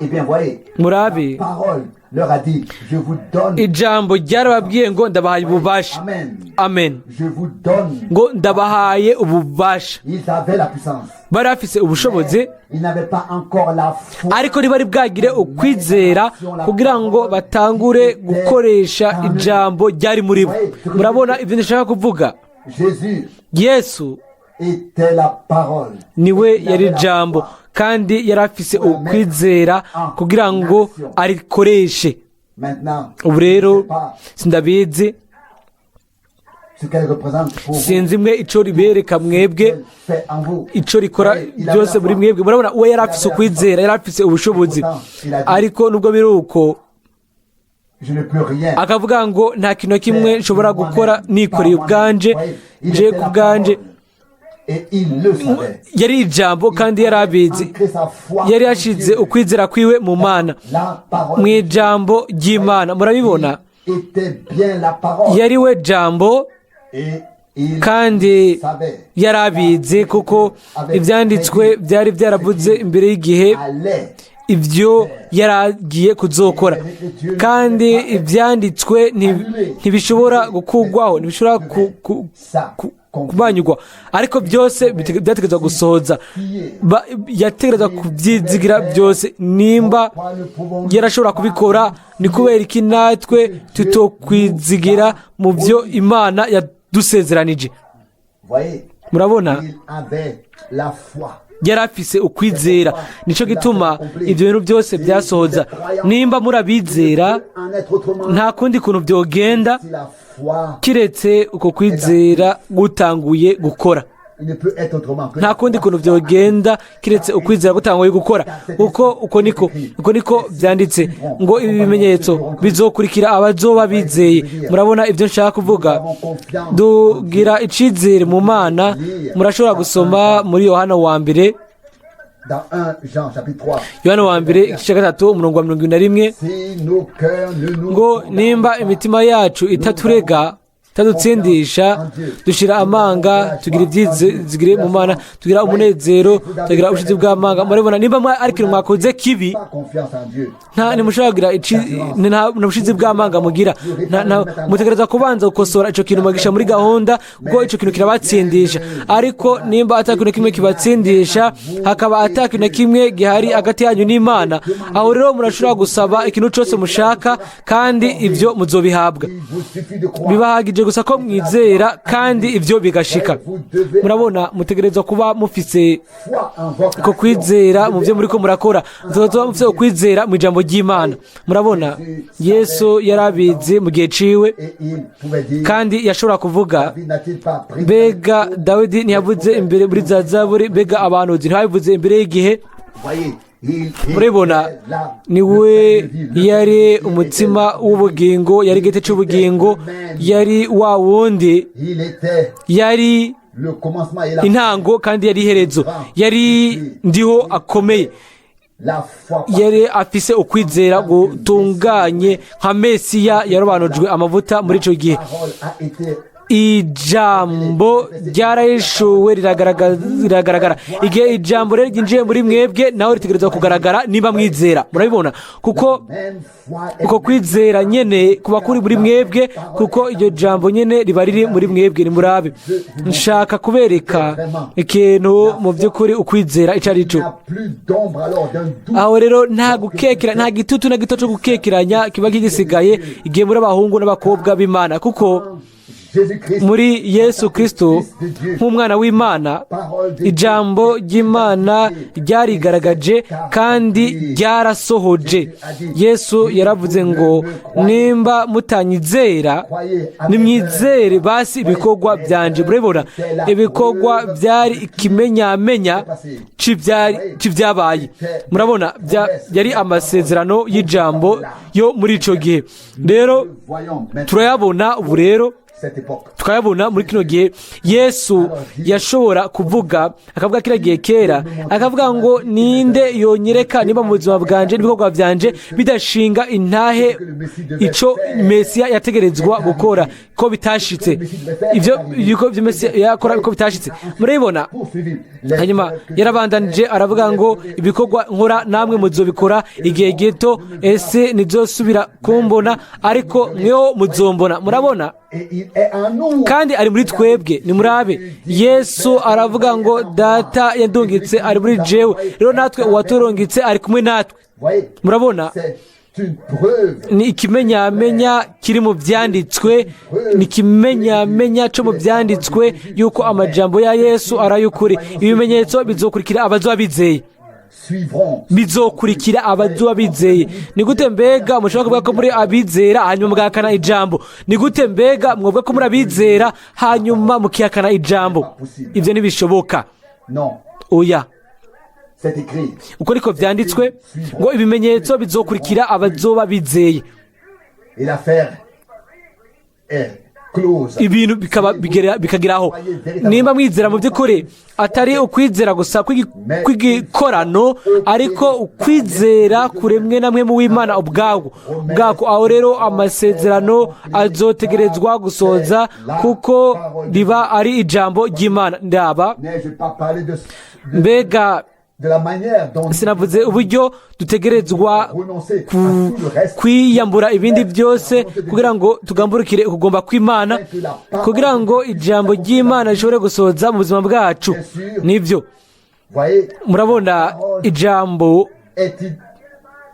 Eh bien, voyez, Murabe. la parole leur a dit: je vous donne. Ijambo ryarababwiye ngo ndabahaye ububasha. Amen. Amen. Je vous donne. Ngo ndabahaye ububasha. Ils avaient la puissance. Bari bafise ubushobozi. Ils n'avaient pas encore la foi. Ariko ntibari bwagire ukwizera kugira ngo batangure gukoresha ijambo ryari muri bo. Murabona ibyo ndashaka kuvuga? Jésus Yesu était la parole. niwe yari ijambo, kandi yari afise ukwizera kugira ngo arikoreshe. Maintenant, Ubu rero, je ne sais pas sindabizi, ce qu'elle représente pour vous. sinzi mwe icyo ribereka mwebwe, Qu'elle fait en vous. icyo rikora byose muri mwebwe. Murabona, we yari afise ukwizera, yari afise ubushobozi, ariko nubwo biri uko, Je ne peux rien. akavuga ngo nta kintu na kimwe nshobora gukora nikoreye ubwanje, nje ku bwanje. Et il le savait. Yari ijambo kandi yari abizi. Ancré sa foi Yari yashize ukwizera kwiwe mu Mana, La parole mu ijambo ry'Imana. Murabibona? était bien la parole. Yari we jambo. Et il Kandi savait. yari abizi, kuko ibyanditswe byari byaravuze imbere y'igihe Allait ibyo yari agiye kuzokora, kandi ibyanditswe ntibishobora gukurwaho, ntibishobora kubanyurwa, ariko byose byategerezwa gusohoza. Yategerezwa kubyizigira byose. Nimba yarashobora kubikora, ni kubera iki natwe tutokwizigira mu byo Imana yadusezeranije? Voyez, Murabona? il avait la foi. Yari afise ukwizera, nicyo gituma ibyo bintu byose byasohoza. Nimba murabizera, En être autrement, nta kundi kuntu byogenda si la foi, kiretse uko kwizera gutanguye gukora. il ne peut être autrement que Nta kundi kuntu byogenda kiretse ukwizera gutanguye gukora, kuko uko niko byanditse ngo ibi bimenyetso bizokurikira abazoba bizeye. Murabona ibyo nshaka kuvuga? Dugira icizere mu Mana. Murashobora gusoma muri Yohana wa mbere. Dans 1 Jean chapitre 3. Yohana wa mbere igice cya 3, umurongo wa 71. Si nos cœurs ne nous Ngo nimba imitima yacu itaturega, itadutsindisha, dushira amanga, tugira ibyizigire mu Mana, tugira umunezero, tugira ubushizi bw'amanga. Murabona, nimba ari ikintu mwakoze kibi, pas confiance en Dieu. nta ntimushobora kugira nta bushizi bw'amanga mugira. Mutegereza kubanza gukosora ico kintu, mugisha muri gahunda, kuko ico kintu kirabatsindisha. Ariko nimba ata kintu na kimwe kibatsindisha, hakaba ata kintu na kimwe gihari hagati yanyu n'Imana, aho rero murashobora gusaba ikintu cose mushaka, kandi ibyo muzobihabwa. Il vous suffit de croire. Bibahagije gusa ko mwizera, kandi ibyo bigashika. Murabona, mutegerezwa kuba mufise Foi en votre ko action. kwizera mu byo muriko murakora, mutegerezwa kuba mufise ukwizera mu ijambo ry'Imana. Murabona, Yesu yari abizi mu gihe ciwe. Et il pouvait dire, Kandi yashobora kuvuga, David n'a-t-il pas pris mbega Dawidi ntiyavuze imbere muri za zaburi? Mbega abahanuzi ntibabivuze imbere y'igihe? Voyez, il Murabibona, était là, niwe le pain de vie, yari umutsima w'ubugingo, yari igiti cy'ubugingo, yari wa wundi. Il était Yari le commencement et la, intango kandi yari iherezo, yari ndiho akomeye. la foi. Yari afise ukwizera gutunganye nka Mesiya yarobanujwe amavuta muri icyo gihe. Parole a été Ijambo ryarahishuwe, riragaragara. Igihe ijambo rero ryinjiye muri mwebwe, nawe ritegerezwa kugaragara niba mwizera. Murabibona, kuko même foi est uko kwizera nyene kuba kuri muri mwebwe, kuko iryo jambo nyene riba riri muri mwebwe. Nimurabe, nshaka kubereka ikintu mu by'ukuri ukwizera icyo ari cyo. Il n'y a plus d'ombre alors d'un doute. Aho rero nta gukekera, nta gitutu na gito cyo gukekeranya kiba kigisigaye igihe muri abahungu n'abakobwa b'Imana, kuko Quand Jésus-Christ, Muri Yesu Kristo nk'umwana w'Imana, ijambo ry'Imana ryarigaragaje kandi ryarasohoje. Yesu yaravuze ngo: "Nimba mutanyizera, nimwizere basi ibikorwa byanje." Murabibona, ibikorwa byari ikimenyamenya c'ibyabaye. Murabona, yari amasezerano y'ijambo yo muri ico gihe. Rero nous voyons maintenant turayabona ubu rero, cette époque. tukayabona muri kino gihe. Yesu yashobora kuvuga, akavuga kiriya gihe kera, akavuga ngo: "Ninde yonyereka niba mu buzima bwanje n'ibikorwa byanje bidashinga intahe ico Mesiya yategerezwa gukora, ko bitashitse ivyo yuko ivyo Mesiya yakora, ko bitashitse?" Murabibona? Poursuivi. Les Hanyuma œuvres que yarabandanije aravuga ngo: "Ibikorwa nkora namwe muzobikora. Igihe gito ese nizosubira kumbona, ariko mweho muzombona." Murabona? Et il est en nous. Kandi ari muri twebwe. Nimurabe, Yesu aravuga ngo: "Data yandungitse ari muri jewe." Rero natwe uwaturungitse ari kumwe natwe. Voyez, Murabona? c'est une preuve. Ni ikimenyamenya kiri mu byanditswe, ni ikimenyamenya cyo mu byanditswe yuko amajambo ya Yesu ari ay'ukuri. Ibimenyetso bizokurikira abazoba bizeye. Suivront. Bizokurikira abazoba bizeye. Ni gute mbega mushobora kuvuga ko muri abizera hanyuma mugahakana ijambo? Ni gute mbega mwavuga ko muri abizera hanyuma mukihakana ijambo? Ibyo ntibishoboka. Non, Oya. c'est écrit. Uko niko byanditswe ngo: "Ibimenyetso bizokurikira abazoba bizeye." Et l'affaire est close. Ibintu bikaba bikageraho. Nimba mwizera mu by'ukuri, atari ukwizera gusa kw'igikorano, ariko ukwizera kuremwe namwe mu w'Imana ubwabwo bwako, aho rero amasezerano azotegerezwa gusoza, kuko riba ari ijambo ry'Imana. Ndaba N'ai-je pas parlé mbega de la manière dont sinavuze uburyo dutegerezwa renoncer à tout le reste kwiyambura ibindi byose kugira ngo tugamburukire ukugomba kw'Imana, kugira ngo ijambo ry'Imana rishobore gusohoza mu buzima bwacu? Nibyo. Voyez, Murabona, ijambo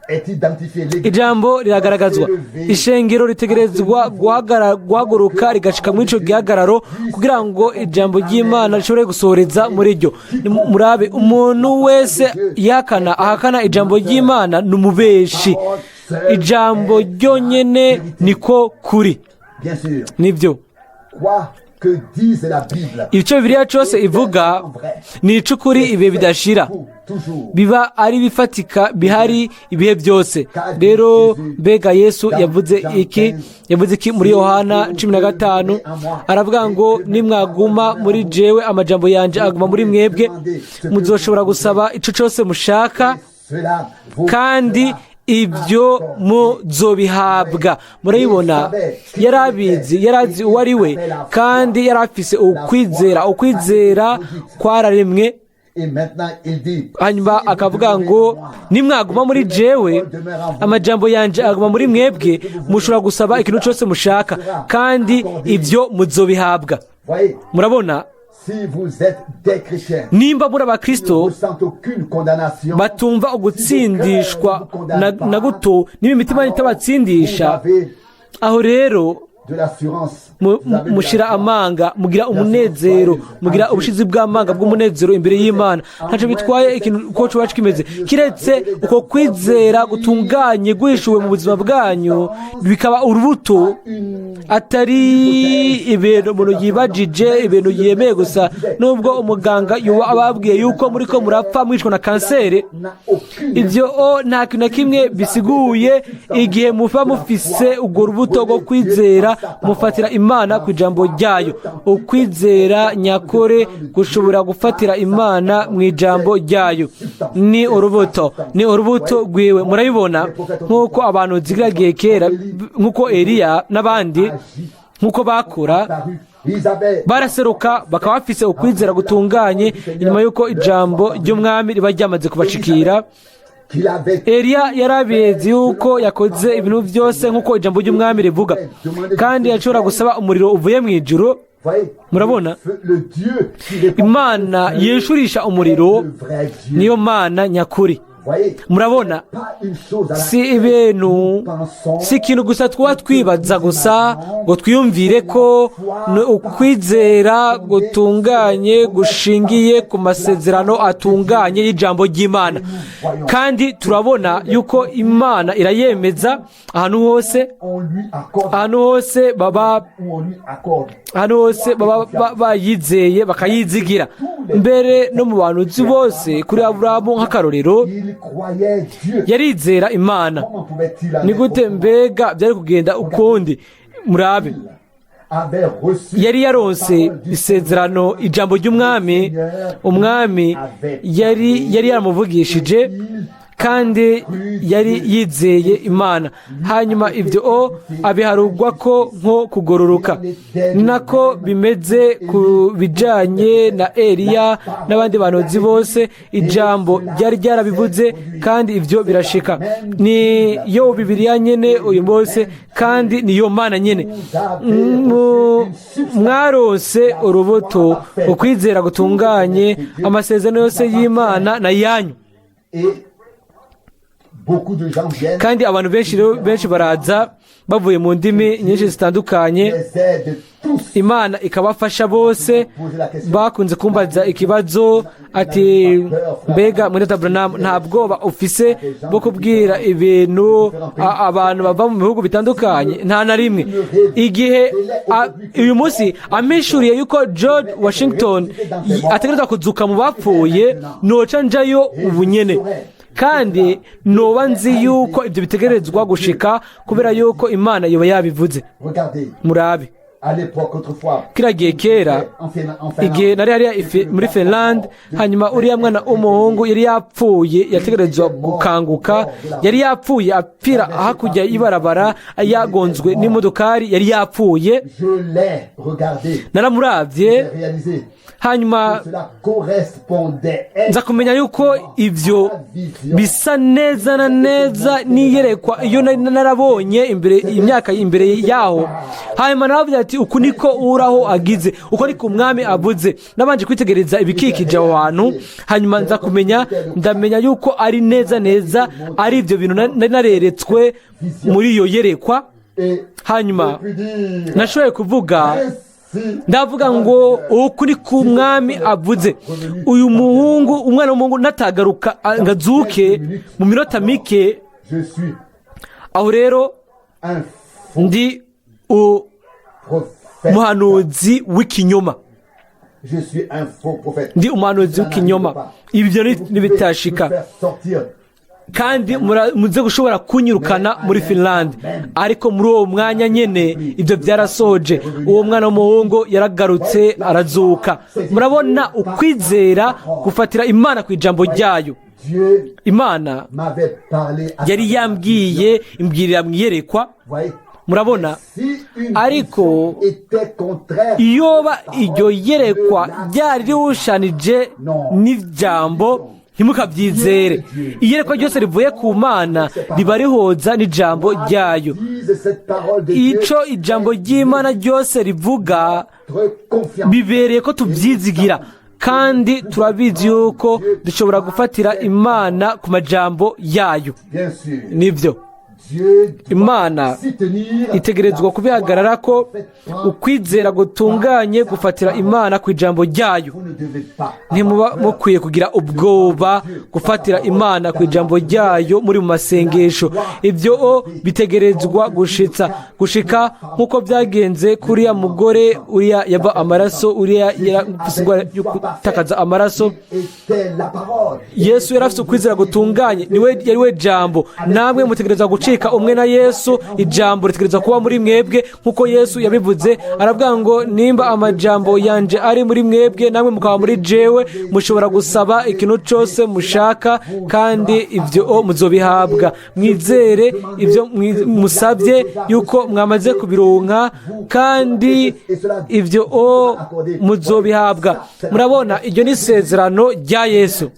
est identifié. L'église ijambo riragaragazwa. Ishengero ritegerezwa guhaguruka rigashika muri ico gihagararo kugira ngo ijambo ry'Imana rishobore gusohoreza muri ryo. Murabe, umuntu wese yihakana, ahakana ijambo ry'Imana ni umubeshi. Ijambo ryonyene niko kuri. Bien sûr. Nibyo. Quoi que dise la Bible, Icyo Bibiliya cyose ivuga ni ic'ukuri ibihe bidashira. pour toujours. Biba ari bifatika, bihari ibihe byose. Rero mbega Yesu yavuze iki? Yavuze iki muri Yohana 15? Aravuga ngo: "Nimwaguma muri jewe, amajambo yanjye aguma muri mwebwe, muzoshobora gusaba ico cyose mushaka, Cela vous kandi sera ibyo muzobihabwa." Murabibona, yarabizi, yarazi uwo ari we, kandi yari afise ukwizera. Ukwizera kwararemwe. Et maintenant, il dit, Hanyuma akavuga ngo: "Nimwaguma muri jewe, amajambo yanjye aguma muri mwebwe, mushobora gusaba ikintu cyose mushaka, kandi ibyo muzobihabwa." Voyez, Murabona? si vous êtes des chrétiens, Nimba muri abakristo ne ressentez aucune condamnation, batumva ugutsindishwa na guto, niba imitima itabatsindisha, vous avez aho rero de l'assurance. Vous avez de mushira la joie. amanga, mugira umunezero, mugira ubushizi bw'amanga bw'umunezero imbere y'Imana. Ntacyo bitwaye ikintu uko coba kimeze, kiretse uko kwizera gutunganye guhishuwe mu buzima bwanyu, bikaba urubuto, atari ibintu umuntu yibajije, ibintu yemeye gusa. Nubwo umuganga yoba ababwiye yuko muriko murapfa mwicwa na kanseri, N'a aucune ibyo o nta kintu na kimwe bisiguye. Igihe muba mufise urwo rubuto rwo kwizera, mufatira Imana ku ijambo ryayo. Ukwizera nyakore gushobora gufatira Imana mu ijambo ryayo. Ni urubuto, ni urubuto rwiwe. Murabibona, nk'uko abantu zigiragiye kera, nk'uko Eliya n'abandi, nk'uko bakora, apparu. Ils avaient baraseruka bakaba bafise ukwizera gutunganye inyuma y'uko ijambo ry'umwami riba ryamaze kubashikira. Qu'il avait Eliya yarabizi yuko yakoze ibintu byose nk'uko ijambo ry'umwami rivuga, kandi yashobora gusaba umuriro uvuye mu ijuru. Voyez, Murabona? le Dieu qui répond, Imana yishurisha umuriro le vrai Dieu. niyo Mana nyakuri. Voyez, Murabona, pas une chose à si laquelle ibintu nous pensons, si ikintu gusa twaba twibaza gusa ngo twiyumvire ko ni ukwizera gutunganye gushingiye ku masezerano atunganye y'ijambo ry'Imana, kandi turabona yuko Imana irayemeza ahantu hose, on lui accorde ahantu hose baba ou on lui accorde. ahantu hose baba bayizeye bakayizigira, mbere no mu bantu bose. Kuri Aburahamu nk'akarorero, Il croyait Dieu. yarizera Imana. Comment pouvait-il en Ni être gute autrement? mbega byari kugenda ukundi? Murabe, Avait reçu yari yaronse isezerano, ijambo ry'Umwami. Umwami yari yaramuvugishije, kandi yari yizeye Imana. Hanyuma ibyo o abiharugwa ko nko kugororoka. Ni nako bimeze ku bijyanye na Eliya n'abandi bahanuzi bose. Ijambo ryari ryarabivuze, kandi ibyo birashika. Ni yo Bibiliya nyene uyu munsi, kandi niyo Mana nyene. Mwaronse urubuto, ukwizera gutunganye. Amasezerano yose y'Imana na yanyu. Et beaucoup de gens viennent, Kandi abantu benshi rero, benshi baraza bavuye mu ndimi nyinshi zitandukanye, les aide tous. Imana ikabafasha bose. Bakunze kumbaza ikibazo ati: "Mbega mwene Branham, nta bwoba ufise bwo kubwira ibintu abantu bava mu bihugu bitandukanye?" Nta na rimwe. Igihe uyu munsi ampishuriye yuko George Washington ategerezwa kuzuka mu bapfuye, noca njayo ubu nyene, kandi noba nzi yuko ibyo bitegerezwa gushika, kubera yuko Imana yoba yabivuze. Regardez, Murabe, à l'époque, autrefois, kiriya gihe kera, en Finlande, igihe nari hariya muri Finland, hanyuma uriya mwana w'umuhungu yari yapfuye yategerezwa gukanguka. Yari yapfuye, apfira hakurya y'ibarabara, yagonzwe n'imodokari, yari yapfuye. Je l'ai regardé, Naramuravye, j'ai réalisé hanyuma que cela correspondait nza kumenya yuko ibyo bisa neza na neza n'iyerekwa iyo nari narabonye imbere, imyaka imbere yaho. Hanyuma naravuze ati: "Uku niko Uhoraho agize, uko niko Umwami avuze." Nabanje kwitegereza ibikikije aho hantu, hanyuma nza kumenya, ndamenya yuko ari neza neza ari ibyo bintu nari nareretswe muri iyo yerekwa. Et Hanyuma puis dire, nashoboye kuvuga, ainsi ndavuga ngo: "Uku ni ku Mwami avuze, uyu muhungu, umwana w'umuhungu, natagaruka ngo azuke mu minota mike, je suis aho rero un faux ndi prophète. umuhanuzi w'ikinyoma." Je suis un faux prophète. Ndi umuhanuzi w'ikinyoma ibyo nibitashika, Me faire sortir. kandi muze gushobora kunyirukana muri Finland. Ariko muri uwo mwanya nyene ibyo byarasoje, uwo mwana w'umuhungu yaragarutse, arazuka. Murabona, ukwizera gufatira Imana ku ijambo ryayo. Dieu Imana m'avait parlé à yari yambwiye, imbwirira mu iyerekwa. Voyez, Murabona, si une ariko vision était contraire iyoba iryo yerekwa ryari riwushanije n'ijambo, ntimukabyizere. Iyerekwa ryose rivuye ku Mana riba rihoza n'ijambo ryayo. Dise cette parole de Dieu, Ico ijambo ry'Imana ryose rivuga notre confiance. bibereye ko tubyizigira, kandi turabizi yuko dushobora gufatira Imana ku majambo yayo. Bien sûr, Nibyo, Dieu doit Imana s'y tenir. itegerezwa kubihagarara ko. Ukwizera gutunganye gufatira Imana ku ijambo ryayo. Vous ne devez pas Ntimuba avoir peur. mukwiye kugira ubwoba gufatira Imana ku ijambo ryayo muri mu masengesho. Ibyo o bitegerezwa gushitsa gushika, nk'uko byagenze kuriya mugore uriya yava amaraso, uriya yarafise indwara yo gutakaza amaraso. Était la parole. Yesu yari afite ukwizera gutunganye, niwe yari we jambo. Namwe mutegerezwa gucika umwe na Yesu. Ijambo ritegerezwa kuba muri mwebwe, nk'uko Yesu yabivuze. Aravuga ngo: "Nimba amajambo yanje ari muri mwebwe, namwe mukaba muri jewe, mushobora gusaba ikintu cyose mushaka, kandi ibyo o muzobihabwa. Mwizere ibyo musabye yuko mwamaze kubironka, kandi ibyo o muzobihabwa." Murabona, iryo ni isezerano rya Yesu.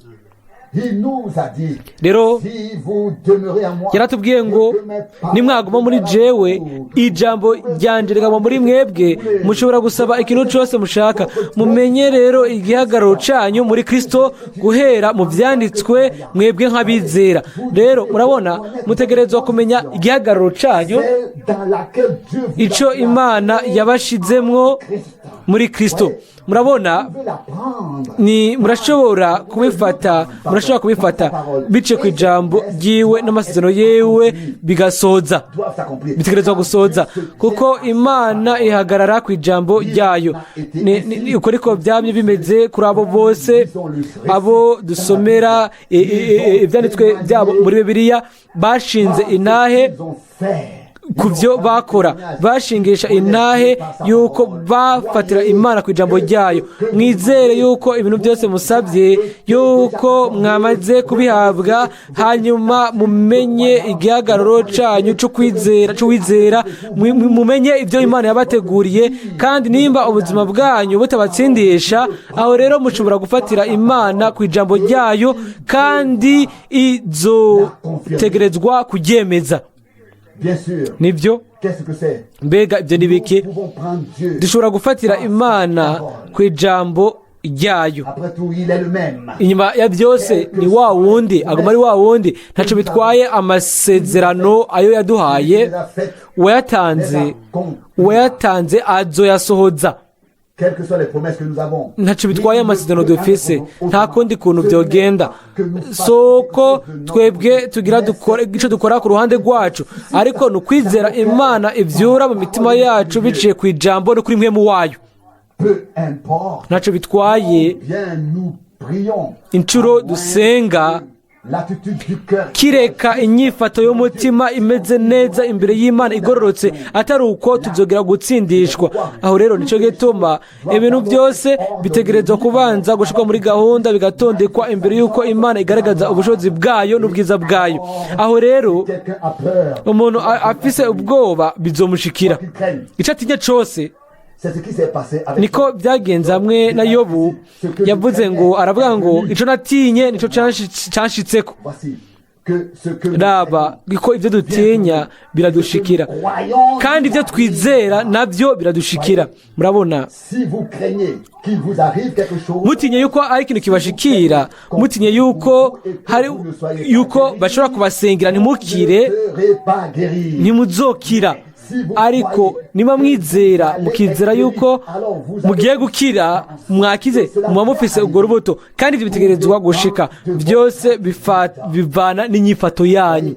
Il nous a dit, Rero si vous demeurez en moi, yaratubwiye ngo et que mes paroles nimwaguma muri jewe, ijambo ryanje rikaguma muri mwebwe, mushobora gusaba ikintu cyose mushaka. Mumenye rero igihagararo cyanyu muri Kristo guhera mu byanditswe, mwebwe nk'abizera. Rero murabona, mutegerezwa kumenya igihagararo cyanyu, celle dans laquelle Dieu vous icyo a placé Imana yabashizemwo Christ. muri Kristo. Murabona, Vous pouvez la prendre. ni murashobora kubifata, murashobora kubifata biciye ku ijambo ryiwe n'amasezerano yewe, bigasoza, Doivent s'accomplir. bitegerezwa gusoza, kuko Imana ihagarara ku ijambo ryayo. Uko ariko byamye bimeze kuri abo bose abo dusomera ibyanditswe byabo muri Bibiliya, bashinze intahe Ils ont fait. ku byo bakora, bashingisha intahe yuko bafatira Imana ku ijambo ryayo. Mwizere yuko ibintu byose musabye, yuko mwamaze kubihabwa, hanyuma mumenye igihagararo cyanyu cyo kwizera, cy'uwizera, mumenye ibyo Imana yabateguriye. Kandi nimba ubuzima bwanyu butabatsindisha, aho rero mushobora gufatira Imana ku ijambo ryayo, kandi izotegerezwa kuryemeza. Bien sûr. Nibyo. Qu'est-ce que c'est? Mbega ibyo ni biki? Nous pouvons prendre Dieu. Dushobora gufatira Imana ku ijambo ryayo. Après tout, il est le même. Inyuma ya byose ni wa wundi, aguma ari wa wundi. Ntacyo bitwaye amasezerano ayo yaduhaye, Il a fait uwayatanze, uwayatanze azoyasohoza. Quelles que soient les promesses que nous avons. Ntacyo bitwaye amasezerano dufise, nta kundi kuntu byogenda, soko twebwe tugira dukora icyo dukora ku ruhande rwacu, ariko ni ukwizera Imana ibyura mu mitima yacu biciye ku ijambo no kuri mpwemu wayo. Peu importe. Ntacyo bitwaye Bien, nous prions. inshuro dusenga, L'attitude du cœur. kireka inyifato y'umutima imeze neza imbere y'Imana, igororotse, atari uko tuzogera gutsindishwa. Aho rero nicyo gituma ibintu byose bitegerezwa kubanza gushyirwa muri gahunda, bigatondekwa imbere y'uko Imana igaragaza ubushobozi bwayo n'ubwiza bwayo. Aho rero Quelqu'un a peur. umuntu afise ubwoba, bizomushikira Qu'il craigne. icyo atinya cyose. C'est ce qui s'est passé avec Niko byagenze hamwe na Yobu. Yavuze ngo, aravuga ngo: "Icyo natinye nicyo canshitseko." Voici que ce que nous Raba ko ibyo dutinya biradushikira, croyons, kandi ibyo twizera nabyo biradushikira. Murabona, si vous craignez qu'il vous arrive quelque chose, mutinye yuko ari ikintu kibashikira, mutinye yuko hari yuko bashobora kubasengera ntimukire, ne serez pas guéri. ntimuzokira. Ariko niba mwizera, mukizera yuko mugiye gukira, mwakize, muba mufise urwo rubuto, kandi ibyo bitegerezwa gushika. Byose bivana n'inyifato yanyu.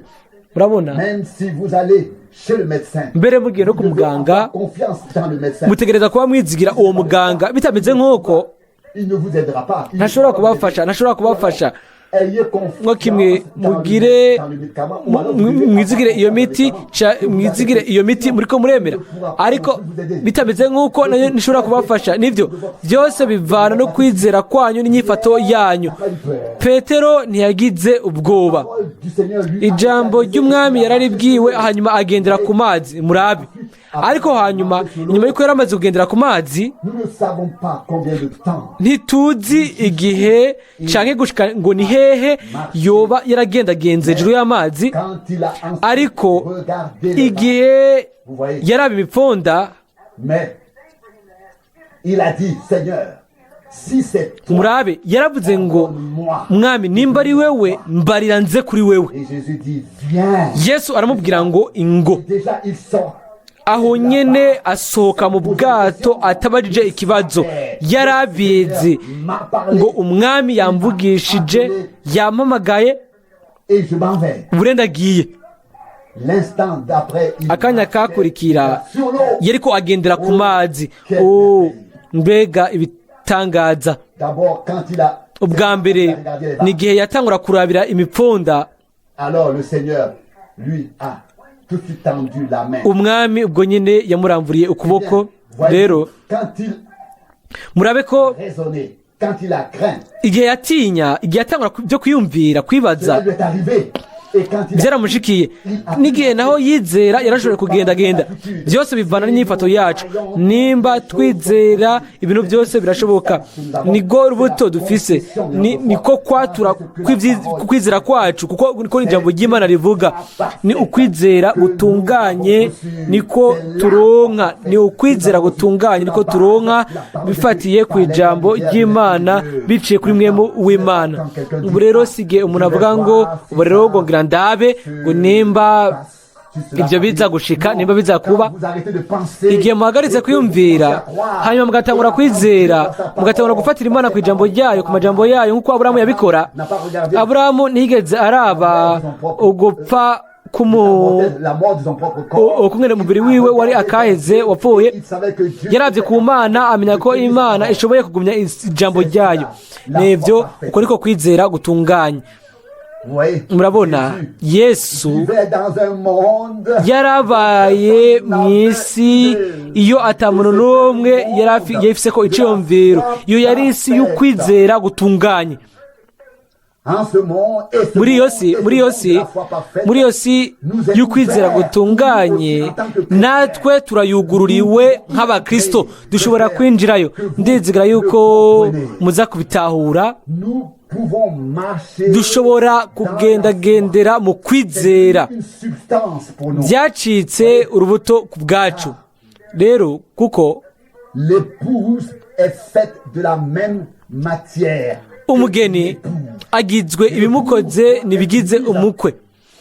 Murabona, Même si vous allez chez le médecin, mbere mugiye no ku vous devez muganga, avoir confiance dans le médecin. mutegereza kuba mwizigira uwo muganga. Bitameze nk'uko, Il ne vous aidera pas. Il ntashobora ne pourra pas vous kubafasha, ntashobora kubafasha. Ayez confiance Nko kimwe dans le- mugire dans le médicament, ou alors vous devez mwizigire avoir iyo confiance miti dans le médicament. mwizigire iyo miti muriko muremera, ariko bitameze nk'uko nayo ntishobora kubafasha. Nibyo, byose bivana no kwizera kwanyu n'inyifato yanyu. Petero ntiyagize ubwoba. Parole du Seigneur lui a Ijambo ry'Umwami yararibwiwe, hanyuma agendera ku mazi. Murabe, ariko hanyuma, inyuma y'uko yari amaze kugendera ku mazi, Nous ne savons pas combien de temps ntituzi igihe canke gushika ngo ni hehe yoba yaragendagenze hejuru y'amazi, quand il a ensuite ariko regardé les igihe Vous voyez. yaraba imipfunda, Mais il a dit, Seigneur, si c'est toi, murabe, yaravuze ngo: moi. "Mwami, nimba ari wewe, mbarira nze kuri wewe." Et Jésus dit, viens. Yesu aramubwira ngo: "Ingo." Déjà, il sort. Aho nyene asohoka mu bwato atabajije ikibazo. Yarabizi M'a parlé ngo: "Umwami yamvugishije, yampamagaye, et je m'en vais. ubu ndagiye." L'instant d'après, il Akanya kakurikira, sur l'eau. yariko agendera ku mazi. Oh, mbega ibitangaza! D'abord, quand il a Ubwa mbere ni igihe yatangura kurabira imipfunda, alors le Seigneur lui a tout de suite tendu la main. Umwami ubwo nyine yamuramvuriye ukuboko. Rero Quand il murabe ko raisonné, quand il a craint, igihe yatinya, igihe yatangura byo kwiyumvira, kwibaza, cela lui est arrivé. Byaramushikiye n'igihe naho yizera yarashoboye kugendagenda. Byose bivana n'inyifato yacu. Nimba twizera, ibintu byose birashoboka. Niko rubuto dufise, niko kwatura kwizera kwacu, kuko niko ijambo ry'Imana rivuga. Ni ukwizera gutunganye niko turonka, ni ukwizera gutunganye niko turonka bifatiye ku ijambo ry'Imana, biciye kuri mwemu w'Imana. Ubu rero sige umuntu avuga ngo ubu rero ngo ngira ndabe ngo nimba ibyo biza gushika, nimba biza kuba. Igihe muhagaritse kwiyumvira, hanyuma mugatangura kwizera, mugatangura gufatira Imana ku ijambo ryayo, ku majambo yayo, nk'uko Aburahamu yabikora. Aburahamu ntiyigeze araba ugupfa ukumwe umubiri wiwe wari akaheze wapfuye. Yarabye ku Mana, amenya ko Imana ishoboye kugumya ijambo ryayo. Nibyo, uko niko kwizera gutunganye. Murabona, Yesu yarabaye mu isi iyo atamuntu n'umwe yari yafise ko iciyumviro. Iyo yari isi y'ukwizera gutunganye. Muri iyo si y'ukwizera gutunganye, natwe turayugururiwe nk'abakristo, dushobora kwinjirayo. Ndizigara yuko muza kubitahura. Dushobora kugendagendera mu kwizera. Byacitse urubuto ku bwacu rero, kuko L'épouse est faite de la même matière. umugeni agizwe ibimukoze ntibigize umukwe.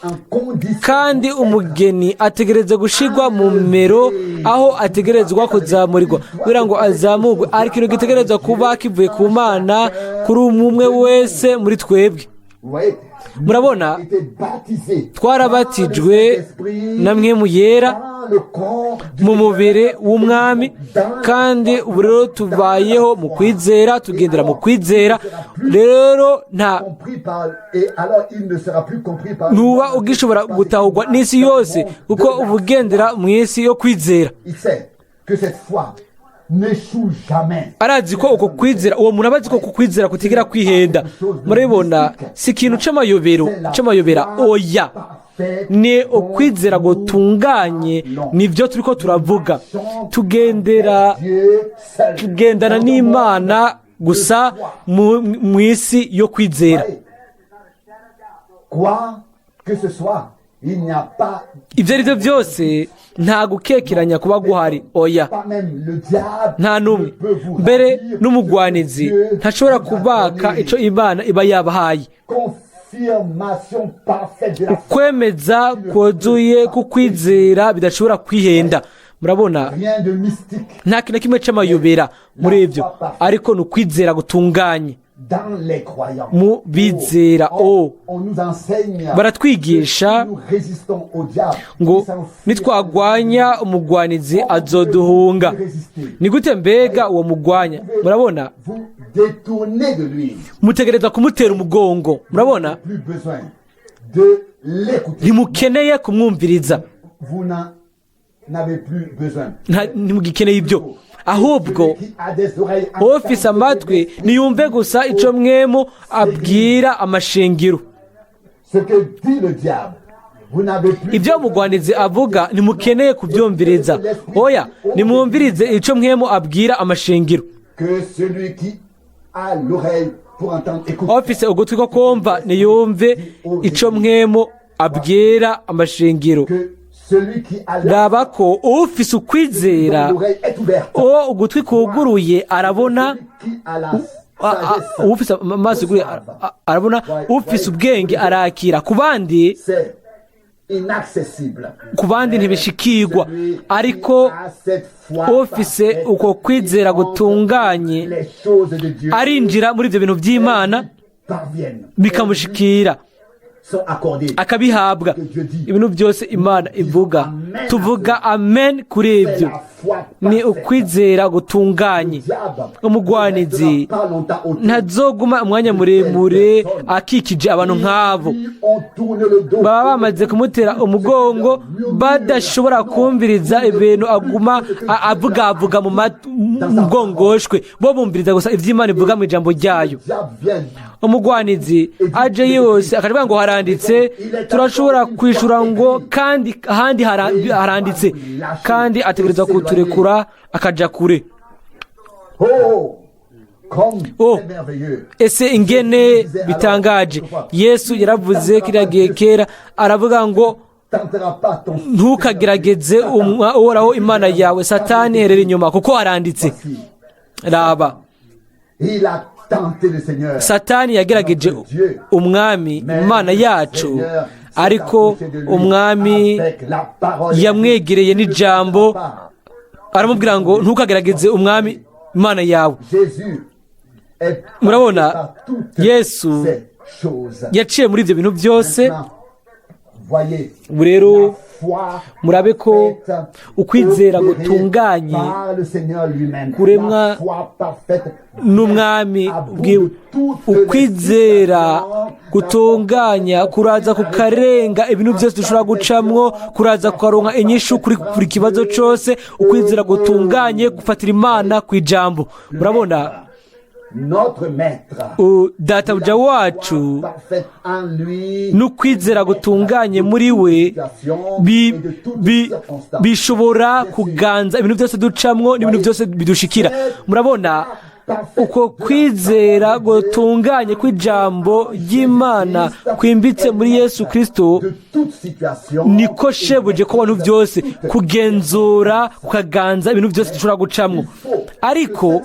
En condition Kandi umugeni ategereza gushirwa mu mero aho ategerezwa kuzamurirwa kugira ngo azamurwe. Hari ikintu gitegerezwa kuba kivuye ku Mana kuri umwe wese muri twebwe. Vous voyez, Murabona, nous avons été baptisés twarabatijwe na Mpwemu Yera dans le corps du mu mubiri w'Umwami, kandi ubu rero tubayeho mu kwizera, tugendera mu kwizera. Rero nta compris par et alors il ne sera plus compris par ntuba ugishobora gutahurwa n'isi yose, kuko uba ugendera mu isi yo kwizera. Il sait que cette foi n'échoue jamais. Arazi ko uko kwizera, uwo muntu aba azi ko uko kwizera kutigera kwihenda. Murabibona, si ikintu c'amayobero, c'amayobera, oya, ni ukwizera gutunganye. Nibyo turiko turavuga. Tugendera, Dieu seul. tugendana n'Imana gusa mu isi yo kwizera. Quoi que ce soit, il n'y a pas, Ibyo ari byo byose, nta gukekeranya kuba guhari, oya. pas même le diable Nta n'umwe, mbere n'umugwanizi, ntashobora kubaka ico Imana iba yabahaye. Confirmation parfaite de la foi. Kwemeza kuzuye kukwizera bidashobora kwihenda. Murabona, Rien de mystique nta kintu na kimwe c'amayobera muri ibyo, ariko ni ukwizera gutunganye dans les croyants. mu bizera. O On nous enseigne baratwigisha que nous résistons au diable. ngo nitwagwanya umugwanizi azoduhunga. Ni gute mbega uwo mugwanya? Murabona, Vous détournez de lui. mutegereza kumutera umugongo. Murabona, Plus besoin de l'écouter. ntimukeneye kumwumviriza. Vous n'en n'avez plus besoin. Ntimugikeneye ibyo. Ahubwo Celui qui a des oreilles ufise amatwi niyumve gusa ico Mwemu abwira amashengero. Ce que dit le diable. Vous n'avez plus Ibyo umugwanizi avuga ntimukeneye kubyumviriza, oya. Nimwumvirize ico Mwemu abwira amashengero. Que celui qui a l'oreille pour entendre écoute. Ufise ugutwi ko kumva niyumve ico Mwemu abwira amashengero. Que celui qui a Raba ko ufise ukwizera, l'oreille est ouverte. uwo ugutwi kuguruye arabona. Celui qui a la sagesse, Ufise amaso yuguruye arabona, ufise ubwenge arakira. Ku bandi, c'est inaccessible. ku bandi ntibishikirwa, ariko ufise uko kwizera gutunganye Les choses de Dieu arinjira muri ibyo bintu by'Imana, parviennent, bikamushikira, sont accordées. akabihabwa. Ibintu byose Imana ivuga, tuvuga amen kuri ibyo. Ni ukwizera gutunganye. Umugwanizi ntazoguma umwanya muremure akikije abantu nk'abo. Baba bamaze kumutera umugongo, badashobora kumviriza ibintu aguma avugavuga mu bwongoshwe. Bo bumviriza gusa iby'Imana ivuga mu ijambo ryayo. Umugwanizi aje yose akavuga ngo haranditse, turashobora kwishura ngo kandi ahandi haranditse, kandi ategereza kuturekura akaja kure. Oh, comme Oh. c'est merveilleux. Ese ingene bitangaje! Yesu yaravuze kiriya gihe kera, aravuga ngo Tentera pas ton ntukagerageze Uhoraho Imana yawe. Satani, herera inyuma, kuko haranditse. Voici. Raba. Il a tenté le Seigneur. Satani yagerageje Umwami Imana yacu, ariko Umwami yamwegereye n'ijambo, aramubwira ngo ntukagerageze Umwami Imana yawe. Jésus est Murabona, passé par toutes Yesu ces choses. yaciye muri ibyo bintu byose. Maintenant, voyez, Ubu rero la foi murabe ko parfaite ukwizera opérée gutunganye par le Seigneur lui-même. kuremwa La foi parfaite n'Umwami à bout bwiwe. de toutes les Ukwizera situations, gutunganya kuraza kukarenga ibintu byose dushobora gucamwo, kuraza kukaronka inyishu kuri buri kibazo cyose. Ukwizera gutunganye gufatira Imana ku ijambo. Murabona, notre maître, databuja wacu parfaite en lui, n'ukwizera gutunganye muri we bishobora kuganza ibintu byose ducamwo n'ibintu byose bidushikira. Murabona, uko kwizera gutunganye kw'ijambo ry'Imana kwimbitse muri Yesu Kirisito de toute situation, niko shebuje ko abantu byose kugenzura, kukaganza ibintu byose dushobora gucamwo. Ariko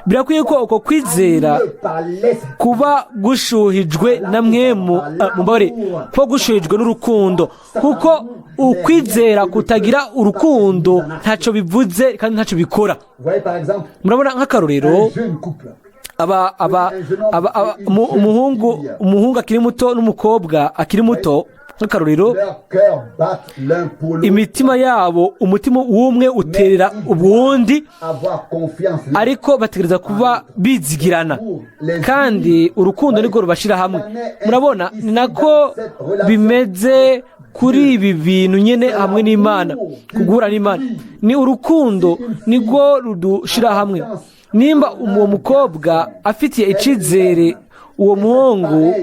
birakwiye ko uko kwizera animé par l'Esprit, kuba gushuhijwe na mwemu, mumbabarire, kuba gushuhijwe n'urukundo, kuko ukwizera kutagira urukundo ntacyo bivuze kandi ntacyo bikora. Vous voyez par exemple Murabona, nk'akarorero, un jeune couple aba aba aba umuhungu akiri muto n'umukobwa akiri muto, nk'akarorero, leur cœur bat l'un pour l'autre, imitima yabo, umutima w'umwe uterera uwundi, avoir confiance ariko bategereza kuba bizigirana, kandi urukundo nirwo rubashyira hamwe. Murabona, ni nako bimeze kuri ibi bintu nyine hamwe n'Imana. Kuguhura n'Imana ni urukundo nirwo rudushyira hamwe. Nimba uwo mukobwa afitiye icyizere uwo muhungu,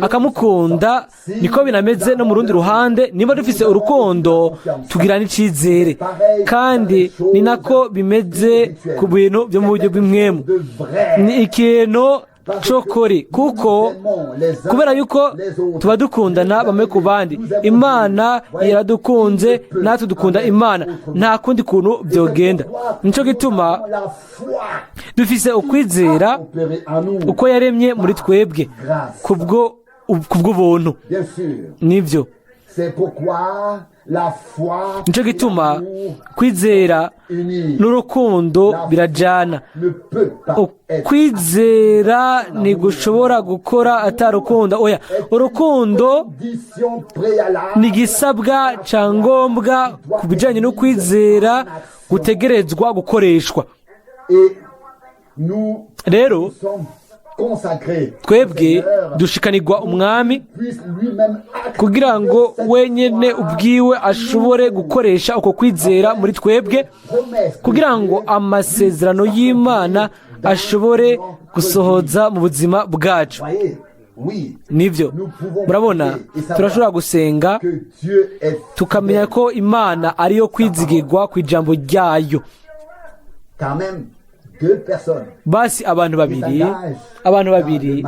akamukunda, niko binameze no mu rundi ruhande. Niba dufise urukundo, tugira n'icyizere, kandi ni nako bimeze ku bintu byo mu buryo bw'impwemu. De vrai. Ni ikintu cokori, kuko kubera yuko tuba dukundana bamwe ku bandi. Imana iradukunze, natwe dukunda Imana. Nta kundi kuntu byogenda. Nicyo gituma La foi dufise ukwizera opérée en nous. uko yaremye muri twebwe kubw'ubuntu. Bien sûr. Nibyo. C'est pourquoi la foi Nicyo gituma et l'amour kwizera unis n'urukundo birajyana. ne peut pas être Ukwizera ntigushobora gukora atarukundo. Oya, urukundo condition préalable ni igisabwa cya ngombwa ku bijyanye no kwizera gutegerezwa gukoreshwa. Et nous Rero sommes consacrés twebwe Seigneur, dushikanirwa Umwami puisse lui-même kugira ngo wenyine ubwiwe ashobore gukoresha uko kwizera muri twebwe, promesse kugira ngo amasezerano y'Imana ashobore gusohoza mu buzima bwacu. Voyez, oui, Nibyo. Murabona, turashobora gusenga, que Dieu est tukamenya ko Imana ariyo kwizigirwa ku ijambo ryayo. Quand même deux personnes Basi abantu babiri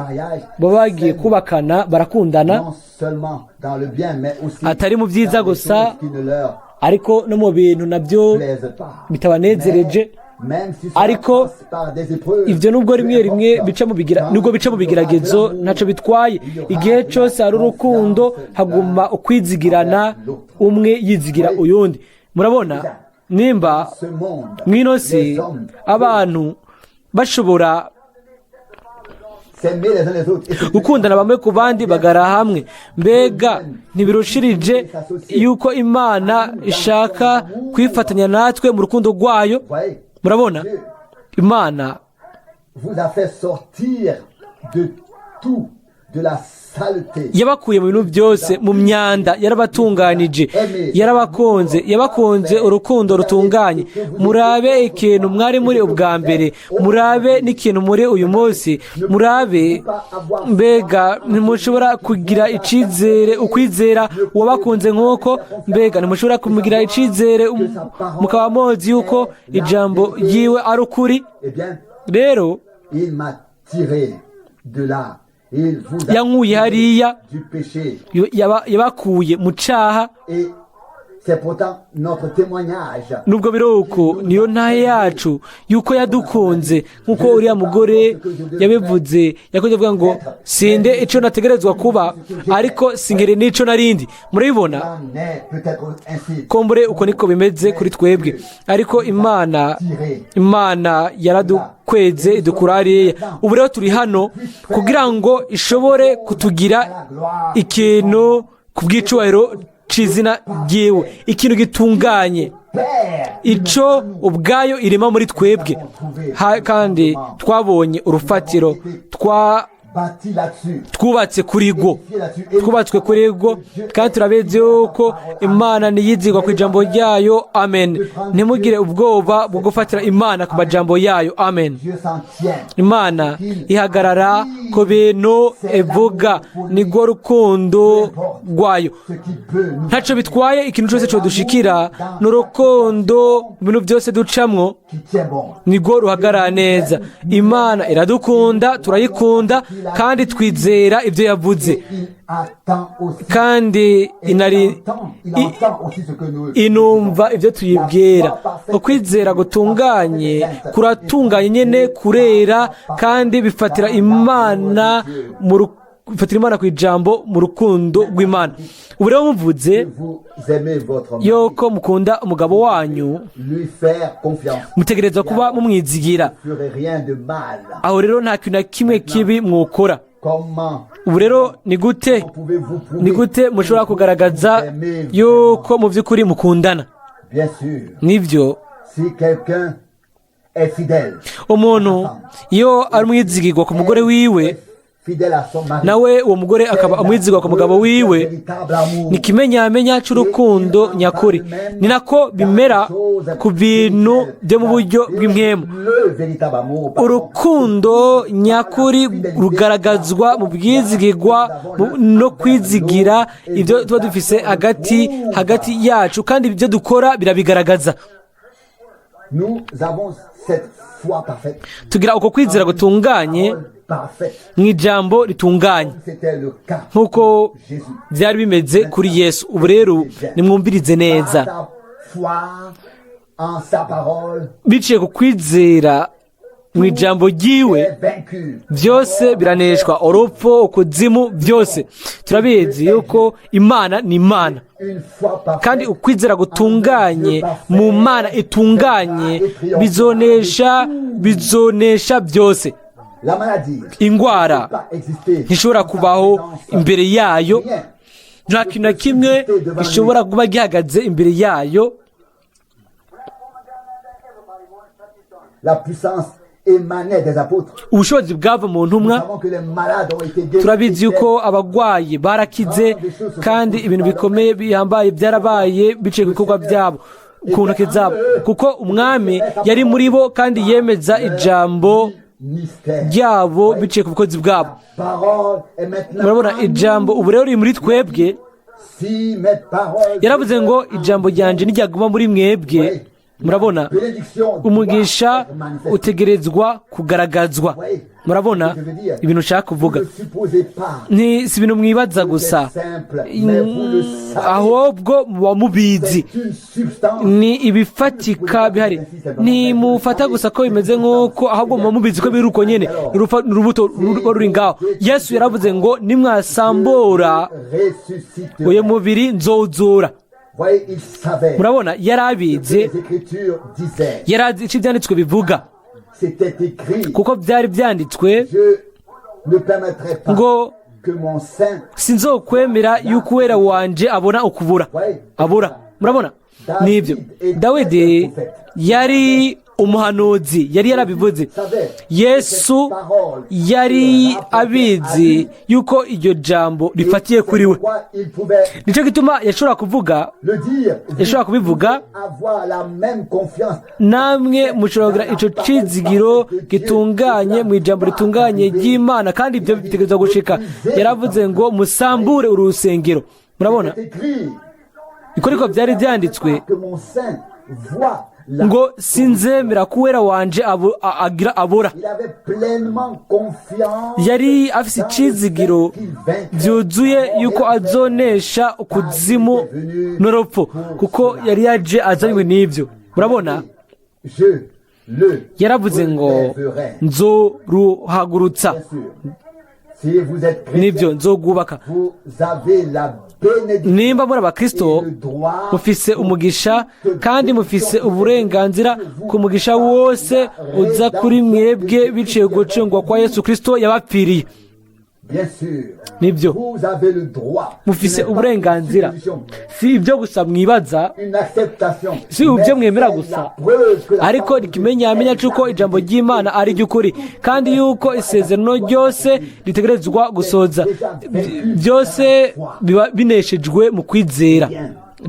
baba bagiye kubakana, barakundana, non seulement dans le bien mais aussi atari mu byiza dans les gusa, choses qui ne leur ariko no mu bintu nabyo plaisent pas. bitabanezereje. Même si cela Ariko passe par des épreuves, ibyo nubwo rimwe rimwe bica mu bigira nubwo bica mu bigeragezo, ntacyo bitwaye. Igihe cyose hari urukundo, haguma ukwizigirana, umwe yizigira uyundi. Murabona, nimba ce monde, mw'ino si les hommes abantu bashobora s'aimer les uns les autres et se gukundana bamwe ku bandi, bagara hamwe, mbega ntibirushirije yuko Imana ishaka kwifatanya natwe mu rukundo rwayo? Voyez, Murabona, Dieu Imana vous a fait sortir de tout, de la saleté. Yabakuye mu bintu byose, mu myanda, yarabatunganije, yarabakunze, yabakunze urukundo rutunganye. Murabe ikintu mwari muri ubwa mbere, murabe n'ikintu muri uyu munsi, murabe. Mbega ntimushobora kugira icyizere, ukwizera uwabakunze nk'uko? Mbega ntimushobora kumugira icyizere, mukaba muzi yuko ijambo ryiwe ari ukuri? Eh bien, Rero il m'a tiré de là. Il vous a yankuye tiré hariya, du péché. Yabakuye mu caha. Et c'est pourtant notre témoignage. Nubwo biri uko, niyo ntahe yacu yuko yadukunze. Nk'uko uriya mugore yabivuze, yakunze kuvuga ngo: "Sinde icyo nategerezwa kuba, ariko singere n'ico narindi." Murabibona? En est peut-être ainsi. Kombure uko niko bimeze kuri twebwe, ariko Imana yaradukweze, idukura hariya. Ubu rero turi hano kugira ngo ishobore kutugira ikintu ku bw'icubahiro c'izina ryiwe, ikintu gitunganye, Père, ico ubwayo irema muri twebwe. Kandi twabonye urufatiro bâti là-dessus. Twubatse kuri rwo, twubatswe kuri rwo, kandi turabizi yuko Imana niyizigwa ku ijambo ryayo. Amen. Ntimugire ubwoba bwo gufatira Imana ku majambo yayo. Amen. Dieu s'en tient. Imana ihagarara ku bintu ivuga, nirwo rukundo rwayo. Ce qui peut nous Ntacyo bitwaye ikintu cyose cyodushikira, ni urukundo mu bintu byose ducamwo qui tient bon. nirwo ruhagarara neza. Imana iradukunda, turayikunda, kandi twizera ibyo yavuze. Il attend aussi. Kandi inari Il entend, il entend aussi ce que nous inumva ibyo tuyibwira. Ukwizera gutunganye kuratunganye nyine, kurera, kandi bifatira Imana mu bifatira Imana ku ijambo mu rukundo rw'Imana. Ubu rero muvuze Vous aimez votre mari, yuko mukunda umugabo wanyu, lui faire confiance. mutegerezwa kuba mumwizigira. Vous ne ferez rien de mal. Aho rero nta kintu na kimwe kibi mwokora. Comment Ubu rero ni gute pouvez-vous prouver ni gute mushobora kugaragaza yuko mu by'ukuri mukundana? Bien sûr, Nibyo. si quelqu'un est fidèle, Umuntu iyo ari umwizigirwa ku mugore wiwe, fidèle à son mari, nawe uwo mugore akaba umwizigirwa ku mugabo wiwe, véritable amour. ni ikimenyamenya cy'urukundo nyakuri. Ni nako bimera ku bintu byo mu buryo bw'impwemu. Le véritable amour, pardon, Urukundo nyakuri rugaragazwa mu bwizigirwa no kwizigira ibyo tuba dufise hagati yacu, kandi ibyo dukora birabigaragaza. Nous avons cette foi parfaite, Tugira uko kwizera gutunganye parole parfaite. mu ijambo ritunganye, C'était le cas nk'uko de Jésus. byari bimeze kuri Yesu. Ubu rero nimwumvirize neza. Par sa foi en sa parole Biciye ku kwizera mu ijambo ryiwe, est vaincu. byose biraneshwa, urupfu, ukuzimu, byose. Turabizi yuko Imana ni Imana, Une foi parfaite. kandi ukwizera gutunganye mu Mana itunganye bizonesha byose. La maladie Indwara ne peut pas exister. ntishobora kubaho imbere yayo. Rien. Nta kintu na kimwe gishobora kuba gihagaze imbere yayo. La puissance émanait des apôtres. Ubushobozi bwava mu ntumwa. Nous savons que les malades ont été guéris. Turabizi yuko abagwayi barakize, kandi ibintu bikomeye bihambaye byarabaye biciye ku bikorwa byabo, ku ntoki zabo, kuko Umwami yari muri bo kandi yemeza ijambo Mystère. ryabo biciye ku bukozi bwabo. Parole est maintenant. Murabona, ijambo ubu rero riri muri twebwe. Si mes paroles. Yaravuze ngo: "Ijambo ryanje ntiryaguma muri mwebwe." Murabona, umugisha utegerezwa kugaragazwa. Murabona ibintu ushaka kuvuga? Ne supposez pas. Ni si ibintu mwibaza gusa, Simple, mais vous le savez. ahubwo muba mubizi. C'est une substance. Ni ibifatika bihari. Ntimufata gusa ko bimeze nk'uko, ahubwo muba mubizi ko biri uko nyene. Ni urubuto ruba ruri ngaho. Yesu yaravuze ngo: "Nimwasambura Ressuscite. uyu mubiri, nzowuzura." Voyez, il savait. Murabona, yari abizi. Les Écritures disaient. Yari azi icyo Ibyanditswe bivuga, C'était écrit. kuko byari byanditswe Je ne permettrai pas ngo: que mon saint. "Sinzokwemera yuko Uwera wanje abona ukubura, abura." Murabona, nibyo. Dawidi yari Umuhanuzi yari yarabivuze. Savait Yesu que cette parole yari se rapportait à abizi lui. yuko iryo jambo rifatiye Et kuri we. c'est pourquoi il pouvait Nicyo gituma yashobora kuvuga, le dire. Vous yashobora kubivuga. pouvez avoir la même confiance Namwe mushobora kugira icyo cizigiro gitunganye mu ijambo ritunganye ry'Imana, kandi ibyo bitegerezwa gushika. Yaravuze ngo: "Musambure uru rusengero." Murabona? C'est écrit. Niko ariko byari byanditswe Que mon saint voit la ngo: "Sinzemera ko Uwera wanje agira abora." Il avait pleinement confiance Yari afise icizigiro byuzuye yuko azonesha ukuzimu n'urupfu, kuko yari yaje azanywe n'ibyo. Murabona? Je le Yaravuze ngo: relèverai. "Nzoruhagurutsa." Bien sûr. Si vous êtes chrétien, Nibyo, nzogubaka. vous avez la bénédiction Nimba muri abakristo, et le droit mufise umugisha kandi mufise uburenganzira ku mugisha wose uza kuri mwebwe biciye gucungwa kwa Yesu Kristo yabapfiriye. Bien sûr. Nibyo. Vous avez le droit. Mufise Ce n'est pas uburenganzira. une supposition, Si ibyo gusa mwibaza, une acceptation. si ibyo Mais mwemera c'est gusa, la preuve que la ariko parole de ikimenyamenya Dieu cy'uko ijambo ry'Imana ari iry'ukuri, kandi yuko isezerano ryose ritegerezwa gusoza, byose biba bineshejwe mu kwizera.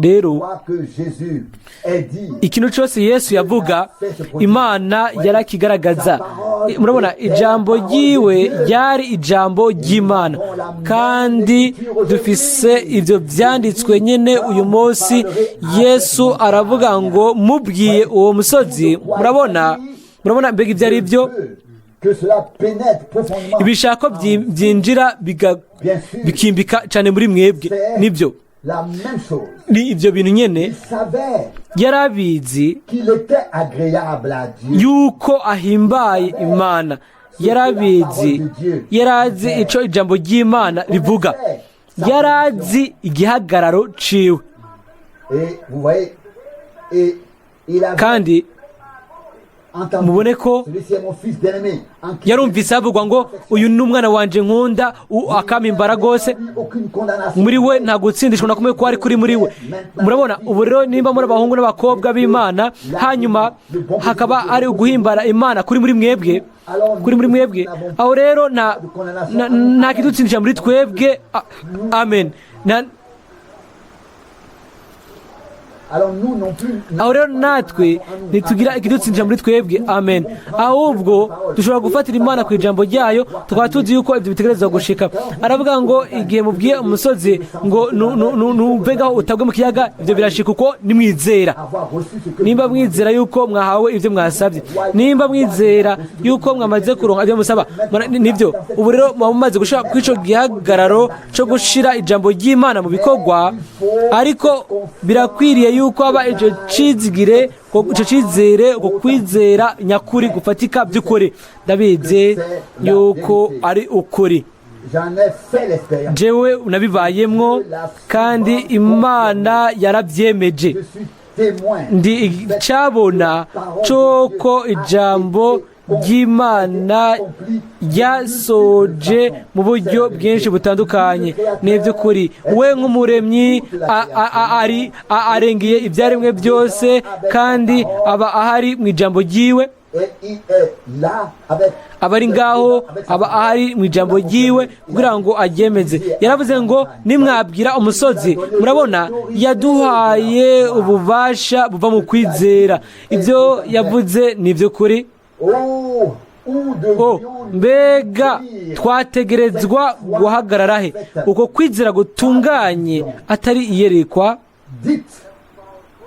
Rero Quoi que Jésus ait dit, ikintu cyose Yesu yavuga, Imana yarakigaragaza. Murabona, ijambo ryiwe ryari ijambo ry'Imana, kandi dufise ibyo byanditswe nyine uyu munsi. Yesu aravuga ngo: "Mubwiye uwo musozi." Murabona? Murabona mbega ibyo ari byo? que cela pénètre profondément. Ibishaka byinjira bikimbika cyane muri mwebwe. Nibyo. La même chose. Ni ibyo bintu nyine. Il savait Yarabizi qu'il était agréable à Dieu. yuko ahimbaye Imana. Yarabizi, yarazi icyo ijambo ry'Imana rivuga, yarazi igihagararo ciwe. Et vous voyez, et il avait Kandi entendu, mubone ko celui-ci est mon fils bien-aimé, en qui yarumvise havugwa ngo: "Uyu ni umwana wanje nkunda, akampimbara rwose." aucune condamnation. Muri we nta gutsindishwa na kumwe kwari kuri muri we. Murabona? Ubu rero nimba muri abahungu n'abakobwa b'Imana, hanyuma hakaba ari uguhimbara Imana kuri muri mwebwe, kuri muri mwebwe, aho rero nta kidutsindisha muri twebwe. Amen. Alors nous non plus, Aho rero natwe ntitugira ikidutsindisha muri twebwe. Amen. Ahubwo dushobora gufatira Imana ku ijambo ryayo, tukaba tuzi yuko ibyo bitegerezwa gushika. Aravuga ngo: "Igihe mubwiye umusozi ngo nuve ngaho utabwe mu kiyaga, ibyo birashika uko nimwizera." avoir reçu ce que Nimba mwizera yuko mwahawe ibyo mwasabye, nimba mwizera yuko mwamaze kuronka ibyo musaba, nibyo. Ubu rero muba mumaze gushira kuri ico gihagararo cyo gushira ijambo ry'Imana mu bikorwa. Ariko birakwiriye yuko haba ico cizigire, ico cizere, uko kwizera nyakuri gufatika by'ukuri. Ndabizi yuko ari ukuri. J'en ai fait l'expérience. Jewe nabibayemwo, kandi Imana yarabyemeje. Je suis témoin. Ndi icyabona cy'uko ijambo ry'Imana ryasoje mu buryo bwinshi butandukanye. Ni iby'ukuri. We nk'umuremyi ari arengeye ibyaremwe byose, kandi aba ahari mu ijambo ryiwe. Et il est là avec Aba ari ngaho, aba ahari mu ijambo ryiwe kugira ngo aryemeze. Yaravuze ngo: "Nimwabwira umusozi." Murabona, yaduhaye ububasha buva mu kwizera. Ibyo yavuze ni iby'ukuri. Oh, où Oh, devions-nous mbega twategerezwa guhagarara he uko kwizera gutunganye atari iyerekwa? Dites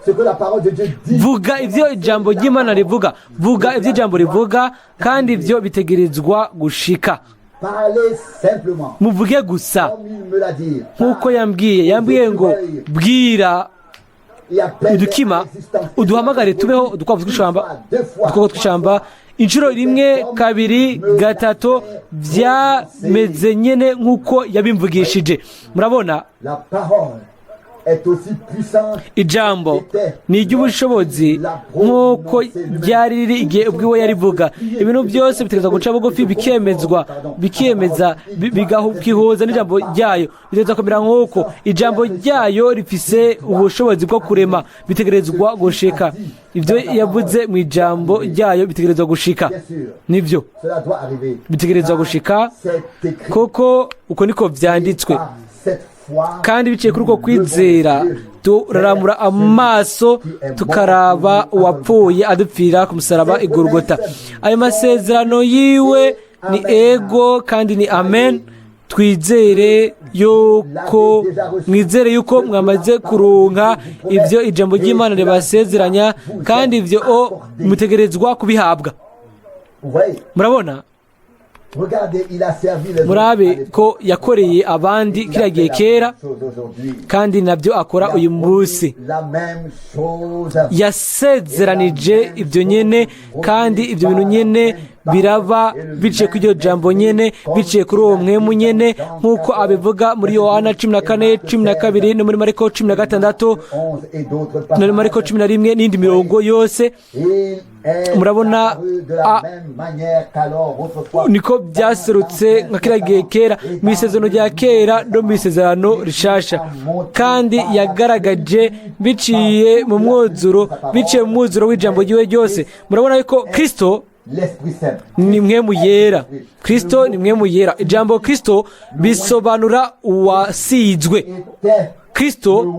ce que la parole de Dieu dit. Vuga ibyo ijambo ry'Imana rivuga, vuga ibyo ijambo rivuga, kandi ibyo bitegerezwa gushika. Parlez simplement. Muvuge gusa. Comme il me l'a dit. Nk'uko yambwiye, yambwiye ngo: "Bwira udukima, uduhamagare tubeho, udukwavu tw'ishamba, udukoko tw'ishamba." Inshuro rimwe, kabiri, gatatu, byameze nyine nk'uko yabimvugishije. Murabona? La parole Ijambo ni iry'ubushobozi nk'uko ryari riri igihe ubwiwe yarivuga. Ibintu byose bitegerezwa guca bugufi, bikemezwa, bikemeza, bikihuza n'ijambo ryayo. Bitegerezwa kumera nk'uko ijambo ryayo rifise ubushobozi bwo kurema. Bitegerezwa gushika. Ibyo yavuze mu ijambo ryayo bitegerezwa gushika. Nibyo, bitegerezwa gushika, kuko uko niko vyanditswe. Kandi biciye kuri uko kwizera turaramura amaso, tukaraba uwapfuye adupfira ku musaraba igorogota. Ayo masezerano yiwe ni ego kandi ni amen. Twizere yuko, mwizere yuko mwamaze kuronka ibyo ijambo ry'Imana ribasezeranya, kandi ibyo o mutegerezwa kubihabwa. Murabona, murabe ko yakoreye abandi kiriya gihe kera, kandi nabyo akora uyu munsi. Yasezeranije ibyo nyene, kandi ibyo bintu nyene biraba biciye kuri iryo jambo nyene, biciye kuri uwo mwemu nyene, nk'uko abivuga muri Yohana 14:12 no muri Mariko 16 no muri Mariko 11 n'indi mirongo yose. Murabona, niko byaserutse nka kiriya gihe kera, mu isezerano rya kera no mu isezerano rishasha. Kandi yagaragaje biciye mu mwuzuro, biciye mu mwuzuro w'ijambo ryiwe ryose. Murabona yuko Kristo ni Mpwemu Yera. Kristo ni Mpwemu Yera. Ijambo Kristo bisobanura uwasizwe. Kristo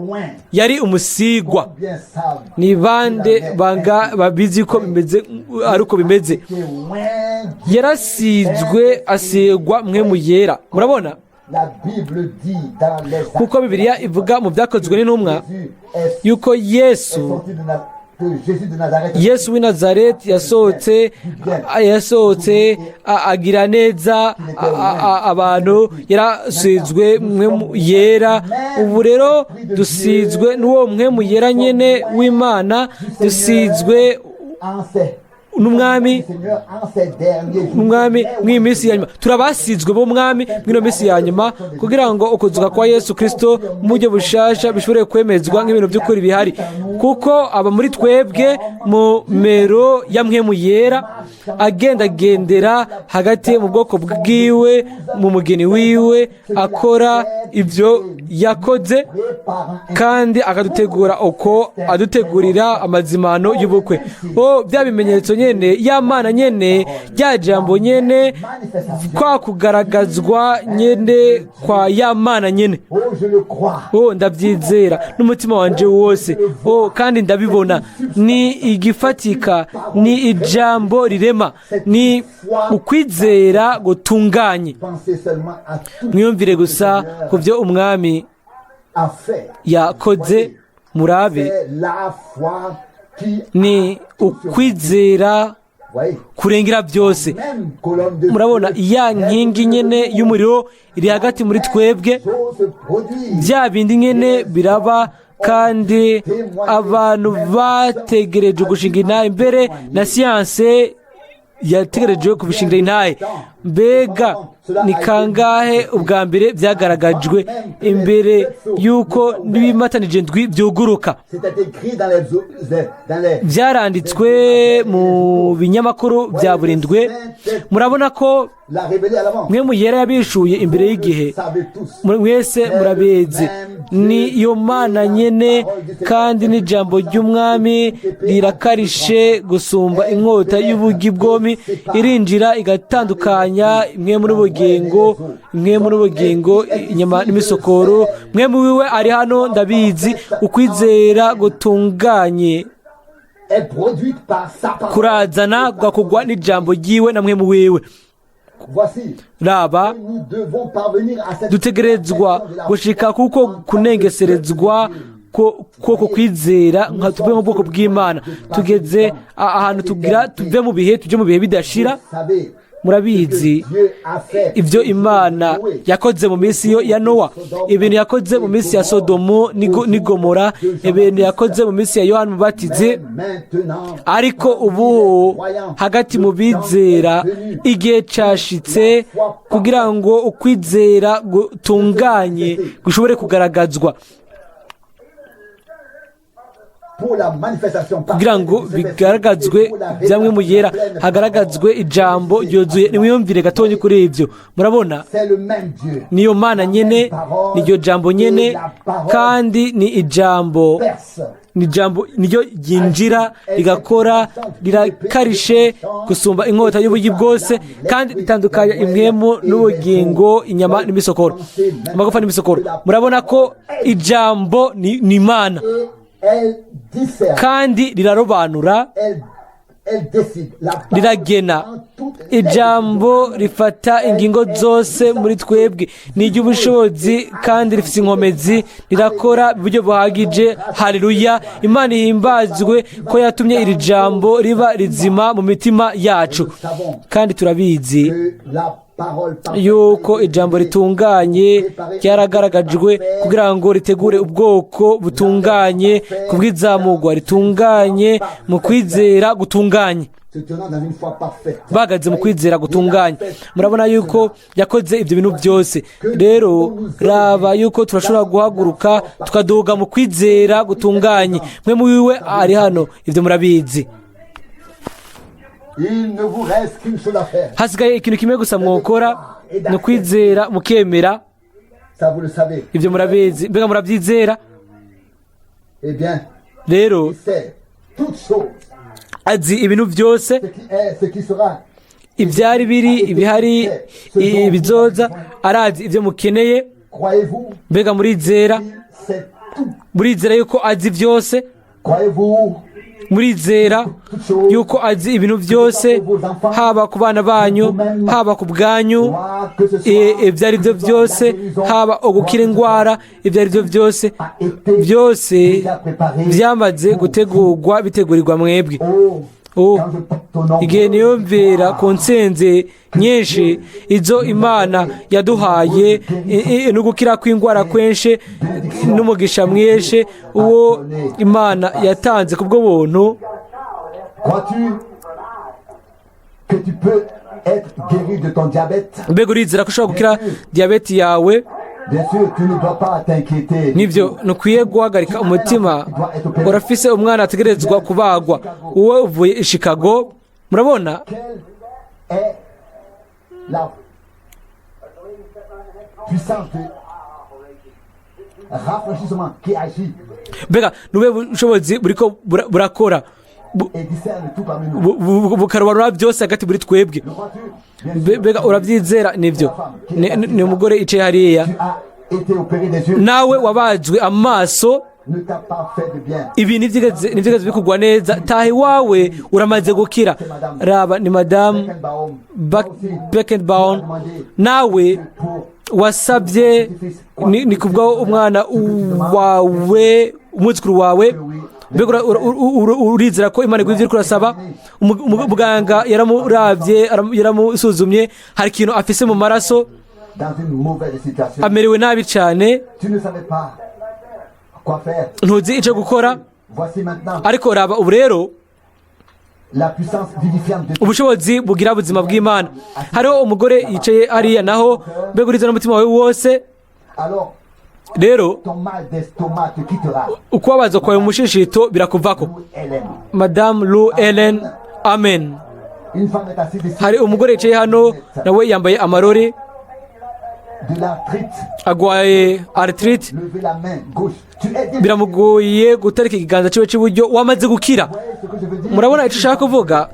yari umusigwa. Ni bande banga babizi ko bimeze, ari uko bimeze? Yarasizwe, asigwa Mpwemu Yera. Murabona, kuko Bibiliya ivuga mu Byakozwe n'Intumwa yuko Yesu w'i Nazareti yasohotse agira neza abantu, yarasizwe Mpwemu Yera. Ubu rero dusizwe n'uwo Mpwemu Yera nyene w'Imana, dusizwe n'umwami mw'iyi minsi ya nyuma. Turabasizwe b'umwami mw'ino minsi ya nyuma, kugira ngo ukuzuka kwa Yesu Kristo mu buryo bushasha bishobore kwemezwa nk'ibintu by'ukuri bihari, kuko aba muri twebwe mu mero ya Mpwemu Yera, agendagendera hagati mu bwoko bwiwe, mu mugeni wiwe, akora ibyo yakoze, kandi akadutegura uko adutegurira amazimano y'ubukwe. O bya bimenyetso nyene, ya Mana nyene, rya jambo nyene, kwa kugaragazwa nyene kwa ya Mana nyene. O ndabyizera n'umutima wanje wose. O kandi ndabibona, ni igifatika, ni ijambo rirema, ni ukwizera gutunganye. Mwiyumvire gusa ku byo umwami yakoze. Murabe, ni ukwizera kurengera byose. Murabona, ya nkingi nyene y'umuriro iri hagati muri twebwe, bya bindi nyene biraba, kandi abantu bategereje gushinga intahe imbere na siyanse yategereje kubishingira intahe. Mbega ni kangahe ubwa mbere byagaragajwe imbere y'uko n'ibimatanije ndwi byuguruka? Byaranditswe mu binyamakuru bya buri ndwi. Murabona ko Mpwemu Yera yabishuye imbere y'igihe. Mwese murabizi, ni iyo Mana nyene, kandi n'ijambo ry'umwami rirakarishe gusumba inkota y'ubugi bwomi, irinjira igatandukanya impwemu n'ubugingo, inyama n'imisokoro. Mpwemu wiwe ari hano, ndabizi. Ukwizera gutunganye kurazana kugwa n'ijambo ryiwe na Mpwemu wiwe. Raba, dutegerezwa gushika kuko kunengeserezwa ko kwizera nka tuve mu bwoko bw'Imana. Tugeze ahantu tugira tuve mu bihe tujye mu bihe bidashira. Murabizi ibyo Imana yakoze mu minsi ya Nowa, ibintu yakoze mu minsi ya Sodomu n'Igomora, ibintu yakoze mu minsi ya Yohani Mubatizi. Ariko ubu hagati mu bizera igihe cyashitse kugira ngo ukwizera gutunganye gushobore kugaragazwa. Kugira ngo bigaragazwe bya Mpwemu Yera, hagaragazwe ijambo ryuzuye. Nimwiyumvire gatonya kuri ibyo. Murabona, niyo Mana nyene, niryo jambo nyene, kandi ni ijambo, ni ijambo niryo ryinjira rigakora, rirakarishe gusumba inkota y'ubugi bwose, kandi ritandukanya impwemu n'ubugingo, inyama n'imisokoro, amagufa n'imisokoro. Murabona ko ijambo ni Imana, kandi rirarobanura, riragena. Ijambo rifata ingingo zose muri twebwe. Ni iry'ubushobozi kandi rifite inkomezi, rirakora mu buryo buhagije. Haleluya! Imana ihimbazwe ko yatumye iri jambo riba rizima mu mitima yacu. Kandi turabizi yuko ijambo ritunganye ryaragaragajwe kugira ngo ritegure ubwoko butunganye ku bw'izamugwa ritunganye mu kwizera gutunganye, bahagaze mu kwizera gutunganye. Murabona yuko yakoze ibyo bintu byose. Rero raba yuko turashobora guhaguruka tukaduga mu kwizera gutunganye. Mpwemu wiwe ari hano, ibyo murabizi. Il ne vous reste qu'une chose à faire. Hasigaye ikintu kimwe gusa mwokora, ni ukwizera mukemera. Ça, vous le savez. Ibyo murabizi. Mbega murabyizera? Eh bien, Rero il sait toutes choses. azi ibintu byose, Ce qui est, ce qui sera. Ibyari biri, ibihari, ibizoza. Arazi ibyo mukeneye. Croyez-vous Mbega murizera? qu'il sait tout? Murizera yuko azi byose? Croyez-vous Murizera yuko azi ibintu byose, haba ku bana banyu, haba ku bwanyu, ibyo ari byo byose, haba ugukira indwara, ibyo ari byo byose, a été byose déjà préparé? byamaze gutegurwa, bitegurirwa mwebwe. Oh, Oh, quand je porte ton nom, igihe niyumvira ku ntsinzi nyinshi izo Imana yaduhaye, no gukira kw'indwara kwinshi n'umugisha mwinshi uwo Imana yatanze ku bw'ubuntu. Crois-tu que tu peux être guéri de ton diabète? Mbega urizera ko ushobora gukira diyabete yawe? Bien sûr, tu ne dois pas t'inquiéter. Nibyo, ntukwiye guhagarika umutima. Urafise umwana ategerezwa kubagwa, uwo uvuye i Chicago. Murabona? Quelle est la puissance de rafraîchissement qui agit Mbega nube bushobozi buriko burakora et discerne tout parmi nous? bukarobanura byose hagati muri twebwe? Le crois-tu? Bien sûr. Mbega urabyizera? Nibyo, ni umugore yicaye hariya. Tu as été opéré des yeux. Nawe wabazwe amaso. Ne t'a pas fait de bien. Ibi ntibyigeze bikugwa neza. Taha iwawe, uramaze gukira. Raba, ni madamu Beckenbaum. Toi aussi, Beckenbaum. tu as demandé Nawe pour wasabye ni kubwo umwana wawe, umwuzukuru wawe. Mbega urizera ko Imana iguha ibyo uriko urasaba? Muganga yaramuravye, yaramusuzumye, hari ikintu afise mu maraso. Dans une mauvaise situation. Amerewe nabi cyane. Tu ne savais pas quoi faire. Ntuzi icyo gukora. Voici maintenant Ariko raba ubu rero la puissance vivifiante de ubushobozi bugira ubuzima bw'Imana. Hariho umugore yicaye hariya naho. Mbega urizera n'umutima wawe wose? Alors, Rero ton mal d'estomac te quittera. ukubabaza kwawe mu mushishito birakuvako. Lou Ellen. Madamu Lu Ellen, amen. Une femme est assise ici. Hari umugore yicaye hano nawe, yambaye amarori. De l'arthrite. Agwaye arthrite. Levez la main gauche. Tu es guéri. Biramugoye gutarika ikiganza cyiwe cy'iburyo. Wamaze gukira. Vous voyez ce que je veux dire? Murabona icyo ushaka kuvuga?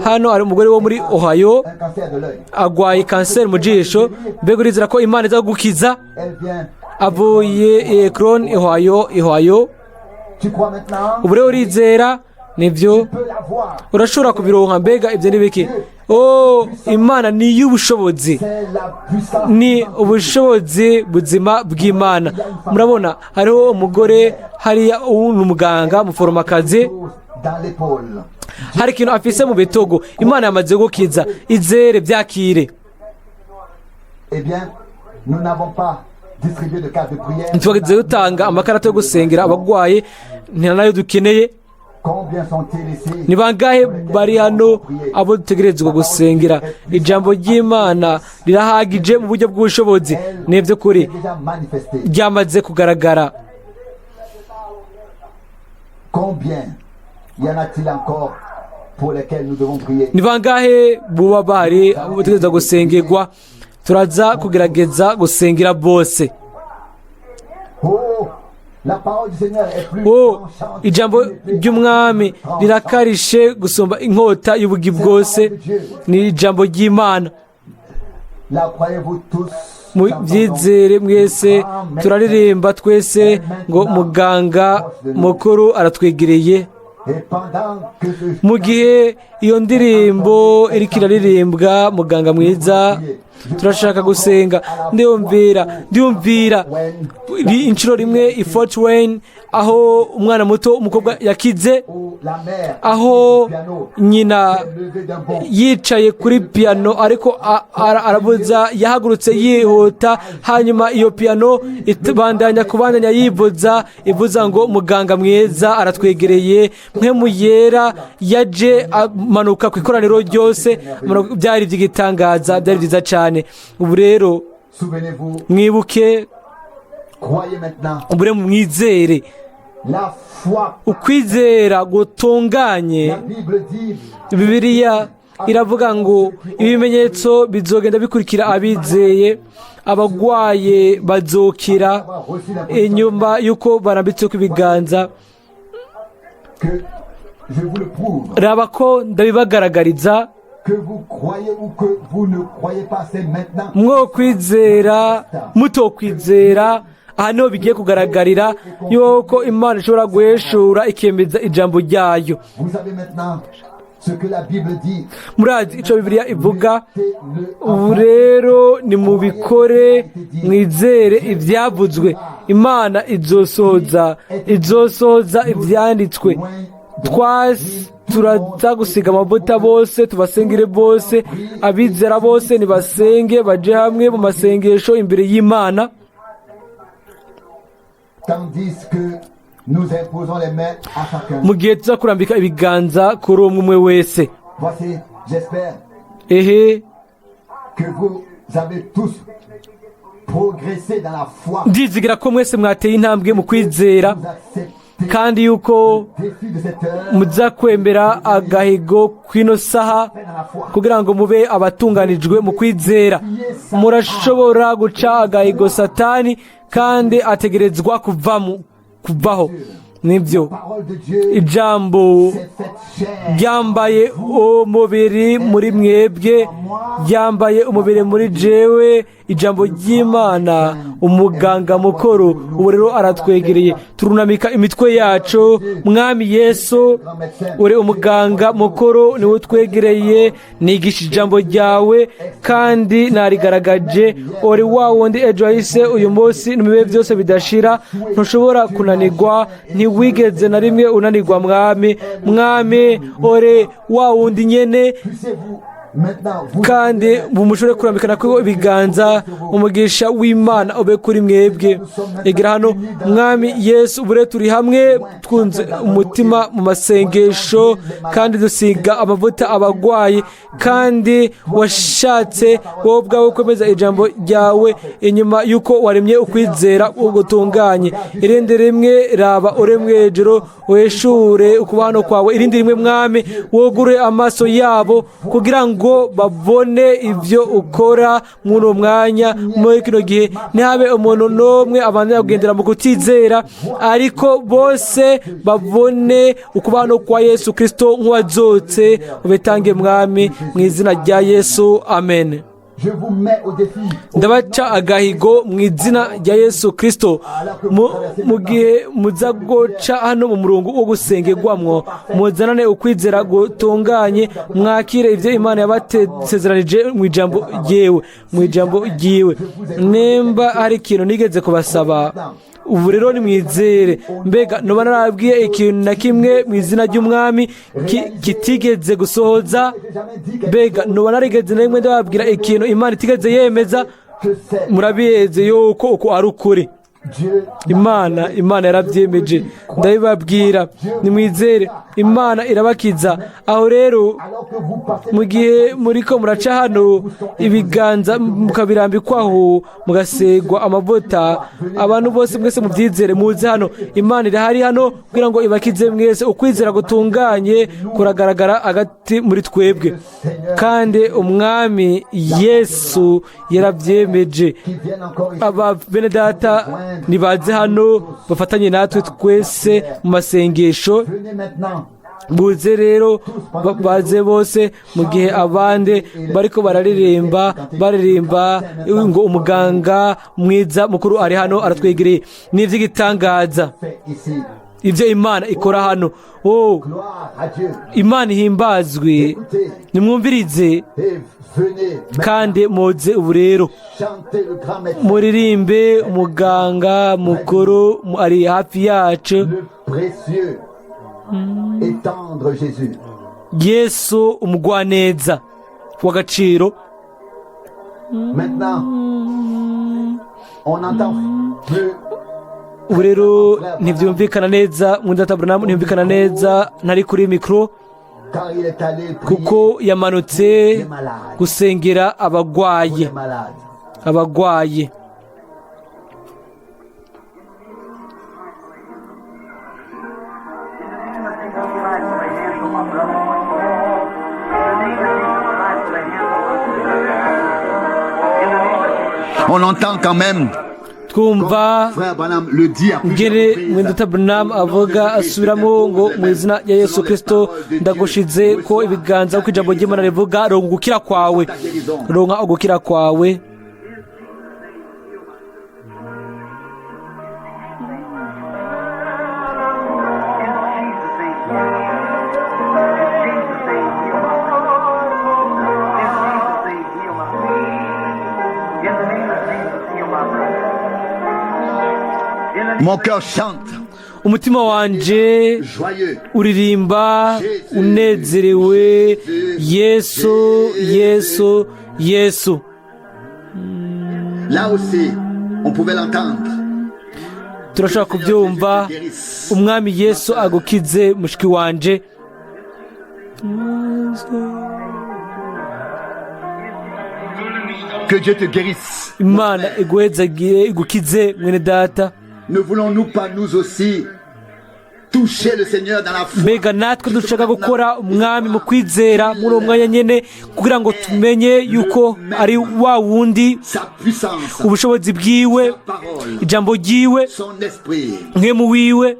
Hano hari umugore wo muri Ohio. Un cancer de l'œil. Agwaye kanseri mu jisho. Mbega urizera ko Imana iza kugukiza? Elle vient. Avuye Akron, Ohio, Ohio. Tu crois maintenant? Ubu rero urizera? Nibyo. Tu peux l'avoir. Urashobora kubironka. Mbega ibyo ni biki? Oh, Imana ni iy'ubushobozi. C'est la puissance. Ni ubushobozi buzima bw'Imana. Murabona, hariho umugore hariya, ubu ni umuganga, umuforomokazi. Dans l'épaule. Hari ikintu afise mu bitugu. Imana yamaze gukiza. Izere, byakire. Eh bien, nous n'avons pas distribué de cartes de prière. Ntitwageze dutanga amakarata yo gusengera abagwaye, nta nayo dukeneye. Combien sont-ils ici? Ni bangahe bari hano abo dutegerezwa gusengera? Ijambo ry'Imana rirahagije mu buryo bw'ubushobozi. Ni iby'ukuri. C'est déjà manifesté. Ryamaze kugaragara. Combien y en a-t-il encore pour lesquels nous devons prier? Ni bangahe buba bahari bategereza gusengerwa? Turaza kugerageza gusengera bose. Oh, la parole du Seigneur est plus O tranchante ijambo qu'une épée ry'umwami tranchante. Rirakarishe gusumba inkota y'ubugi bwose. Ni ijambo ry'Imana. La croyez-vous tous? Mubyizere mwese. Turaririmba twese ngo muganga mukuru aratwegereye. Et pendant que ce Mu gihe iyo ndirimbo iriko iraririmbwa, muganga mwiza, turashaka gusenga. Ndiyumvira inshuro rimwe i Fort Wayne aho umwana muto umukobwa yakize, où la mère aho piano nyina s'est levée d'un bond. Yicaye kuri piano ariko arabuza, yahagurutse yihuta, hanyuma iyo piano ibandanya kubandanya yivuza, ivuza ngo muganga mwiza aratwegereye. Mpwemu Yera yaje amanuka ku ikoraniro ryose. Byari iby'igitangaza, byari byiza cyane. Ubu rero Souvenez-vous, mwibuke. Croyez maintenant. Ubu rero mwizere. La foi, Ukwizera gutunganye. La Bible dit, Bibiliya iravuga ngo ibimenyetso bizogenda bikurikira abizeye, abagwaye bazokira avoir reçu la inyuma y'uko barambitse ku ibiganza. Que je vous le prouve. Raba ko ndabibagaragariza. Que vous croyez ou que vous ne croyez pas, c'est maintenant. Mwo kwizera, mutokwizera, aha niho bigiye kugaragarira yuko Imana ishobora guheshura ikemeza ijambo ryayo. Vous savez maintenant ce que la Bible dit. Murazi icyo Bibiliya ivuga. Mettez-le en Ubu pratique. Rero nimubikore, mwizere ibyavuzwe. Imana izosoza ibyanditswe. Twasi turaza gusiga amavuta bose, tubasengere bose. Abizera bose nibasenge, baje hamwe mu masengesho imbere y'Imana. Tandis que nous imposons les mains à chacun. Mu gihe tuza kurambika ibiganza kuri umwe umwe wese. Voici, j'espère Ehe, que vous avez tous progressé dans la foi. Ndizigira ko mwese mwateye intambwe mu kwizera, Vous acceptez kandi yuko le défi de cette heure. Muza kwemera agahigo kw'ino saha Dans la foi. kugira ngo mube abatunganijwe mu kwizera. Murashobora guca agahigo Satani, kandi ategerezwa kuvaho. Nibyo. Parole de Dieu Ijambo s'est faite chair. Ryambaye umubiri muri mwebwe, ryambaye umubiri muri jewe. Ijambo ry'Imana, umuganga mukuru, ubu rero aratwegereye. Turunamika imitwe yacu. Mwami Yesu, uri umuganga mukuru, niwe utwegereye. Nigisha ijambo ryawe kandi narigaragaje. Uri wa wundi ejo hahise, uyu munsi, mu bihe byose bidashira. Ntushobora kunanirwa, ntiwigeze na rimwe unanirwa. Mwami, Mwami, uri wa wundi nyene. Puissiez-vous maintenant vous Kandi mumushobore kurambikana ko ibiganza. Umugisha w'Imana ube kuri mwebwe. Egera hano. Mwami Yesu, ubure turi hamwe twunze umutima mu masengesho kandi dusiga amavuta abagwayi, kandi washatse wowe ubwawe kwemeza ijambo ryawe inyuma y'uko waremye ukwizera gutunganye. Irindi rimwe, raba uri mwejuru, weshure ukubano kwawe. Irindi rimwe, Mwami, wugure amaso yabo kugira ngo babone ibyo ukora muri uwo mwanya, muri kino gihe. Ntihabe umuntu n'umwe abanza kugendera mu kutizera, ariko bose babone ukubano kwa Yesu Kirisito nk'uwazotse. Ubitange, Mwami, mu izina rya Yesu, amen. Je vous mets au défi. Ndabaca agahigo mu izina rya Yesu Kirisito. Mu gihe muza guca hano mu murongo wo gusengerwamwo, muzanane ukwizera gutunganye, mwakire ibyo Imana yabasezeranije mu ijambo ryiwe, mu ijambo ryiwe. Nimba hari ikintu nigeze kubasaba, ubu rero nimwizere. Mbega nuba narabwiye ikintu na kimwe mu izina ry'Umwami kitigeze gusohoza? Mbega nuba narigeze na rimwe ndababwira ikintu Imana itigeze yemeza? Que c'est Murabizi yuko uko ari ukuri. Imana yarabyemeje, ndabibabwira, nimwizere. Imana irabakiza. Aho rero mu gihe muriko muraca hano, ibiganza mukabirambikwaho, mugasegwa amavuta, abantu bose mwese mubyizere, muze hano. Imana irahari hano kugira ngo ibakize mwese. Ukwizera gutunganye kuragaragara hagati muri twebwe, kandi Umwami Yesu yarabyemeje. Aba bene data nibaze hano bafatanye natwe twese mu masengesho. Buze rero, baze bose, mu gihe abandi bariko bararirimba, baririmba ngo umuganga mwiza mukuru ari hano, aratwegereye. Ni iby'igitangaza ibyo Imana ikora hano. Oh, Imana ihimbazwe. Nimwumvirize kandi muze ubu rero muririmbe umuganga mukuru ari hafi yacu, Yesu umugwaneza w'agaciro. Ubu rero ntibyumvikana neza, mwenda Branham ntiyumvikana neza, ntari kuri mikoro, kuko yamanutse gusengera abagwaye. Abagwaye. On entend quand même Twumva frère Branham le dit à plusieurs ngere reprises. Mwenda Branham avuga asubiramo ngo mu izina rya Yesu Kristo ndagushize ko ibiganza, uko ijambo ry'Imana rivuga, ronka ugukira kwawe, ronka ugukira kwawe. Mon cœur chante, Umutima wanje joyeux. uririmba unezerewe. Yesu, Yesu, Yesu. Là aussi, on pouvait l'entendre. Turashobora kubyumva. Umwami Yesu agukize, mushiki wanje. Que Dieu te guérisse. Imana iguhezagire, igukize, mwene data. Ne voulons-nous pas nous aussi toucher le Seigneur dans la foi? Mbega natwe dushaka gukora Umwami mu kwizera muri uwo mwanya nyine, kugira ngo tumenye yuko ari wa wundi, Sa puissance, ubushobozi bwiwe, sa parole, ijambo ryiwe, son esprit nkemu wiwe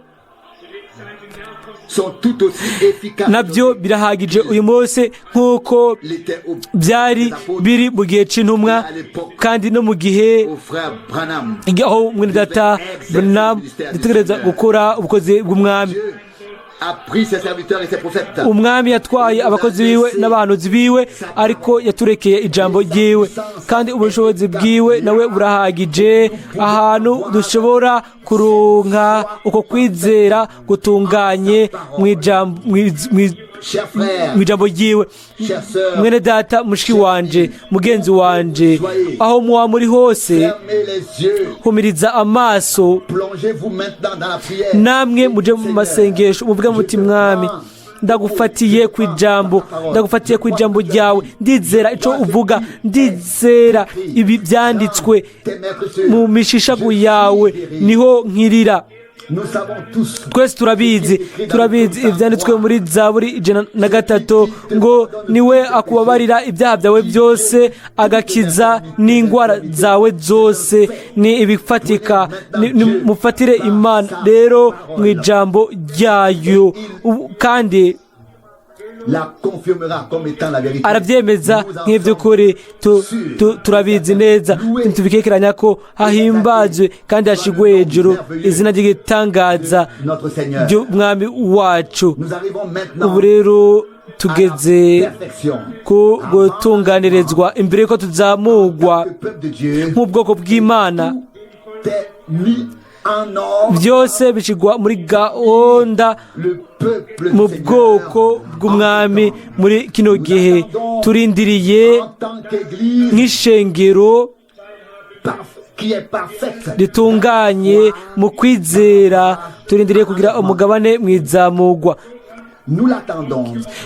sont tout aussi efficaces nabyo birahagije uyu munsi nk'uko l'était au byari biri mu gihe c'intumwa, kandi no mu gihe au frère Branham. aho mwene data Branham dutegereza gukora ubukozi bw'Umwami. Dieu a pris ses serviteurs et ses prophètes. Umwami yatwaye abakozi biwe n'abahanuzi biwe, ariko yaturekeye ijambo ryiwe, kandi ubushobozi bwiwe nawe burahagije ahantu dushobora kuronka uko kwizera gutunganye Chers frères, mu ijambo ryiwe. chères sœurs, Mwene data, mushiki wanje, mugenzi wanje, aho muba muri hose, fermez les yeux, humiriza amaso, plongez-vous maintenant dans la prière. Namwe muje mu masengesho, muvuge muti: "Mwami, ndagufatiye ku ijambo, ndagufatiye ku ijambo ryawe. Ndizera ico uvuga, ndizera ibi byanditswe. Tes maîtres Mu mishishagu yawe niho nkirira." Nous savons tous Twese turabizi, turabizi ibyanditswe muri Zaburi 103 ngo niwe akubabarira ibyaha byawe byose, agakiza n'indwara zawe zose. Ni ibifatika. Mufatire Imana rero mu ijambo ryayo. Kandi la confirmera comme étant la vérité. arabyemeza nk'iby'ukuri. Turabizi neza, ntitubikekeranya ko hahimbazwe kandi hashigwe hejuru izina ry'igitangaza Notre Seigneur. ry'Umwami wacu. Nous arrivons maintenant Ubu rero à la tugeze perfection. ku gutunganirizwa imbere y'uko tuzamugwa Le peuple de Dieu nk'ubwoko bw'Imana. est mis en ordre. Byose bishyirwa muri gahunda Le peuple du mu Seigneur bwoko bw'Umwami muri kino gihe turindiriye en tant qu'église nk'ishengero qui est parfaite. Ritunganye mu kwizera turindiriye kugira umugabane mu izamugwa. Nous l'attendons.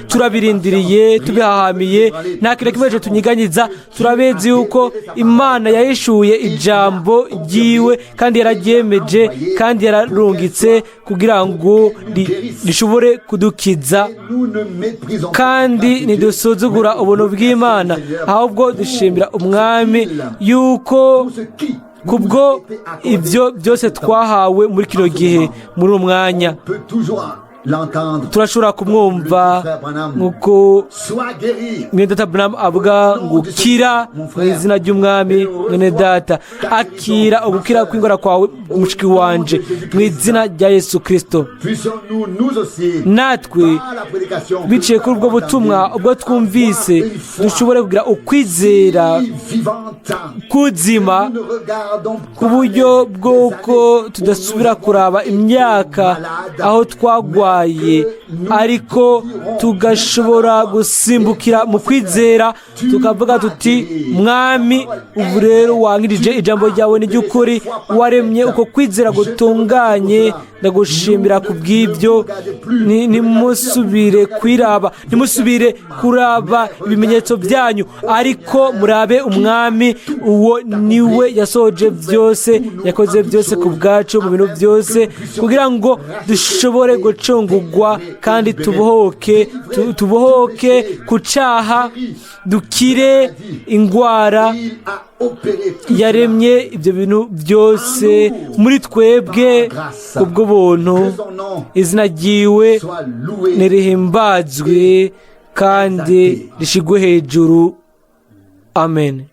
Turabirindiriye tubihahamiye, nta kintu na kimwe tunyiganyiza. Turabizi yuko Imana yahishuye ijambo ryiwe kandi yararyemeje kandi yararungitse kugira ngo rishobore kudukiza. Et nous ne méprisons pas Kandi la grâce de Dieu, ntidusuzugura mais ubuntu nous bw'Imana, remercions le Seigneur ahubwo dushimira Umwami yuko pour ce qui nous kubwo a été accordé. Ibyo byose twahawe muri kino gihe, muri uwo mwanya. On peut toujours l'entendre. Turashobora kumwumva nk'uko Sois guéri. Mwene data Branham avuga ngo: "Kira mu izina ry'Umwami, mwene data. Akira ugukira kw'ingwara kwawe, mushiki wanje, mu izina rya Yesu Kirisito." Puissions-nous, nous aussi, Natwe, par la prédication, biciye kuri ubwo butumwa ubwo twumvise, dushobore kugira ukwizera vivante, kuzima, nous ne regardons ku buryo bw'uko tudasubira kuraba imyaka aho twagwaye, ariko tugashobora gusimbukira mu kwizera tukavuga tuti: "Mwami, ubu rero wankirije. Ijambo ryawe ni ry'ukuri. Waremye uko kwizera gutunganye. Ndagushimira ku bw'ibyo." Ntimusubire kwiraba, ntimusubire kuraba ibimenyetso byanyu, ariko murabe Umwami. Uwo niwe yasohoje byose, yakoze byose ku bwacu mu bintu byose, kugira ngo dushobore gucungugwa kandi tubohoke, tubohoke ku cyaha, dukire indwara. Il a opéré tout Yaremye ibyo bintu byose muri twebwe kubw'ubuntu. cela. Que son nom Izina ryiwe soit loué. nirihimbazwe kandi rishigwe hejuru. Amen.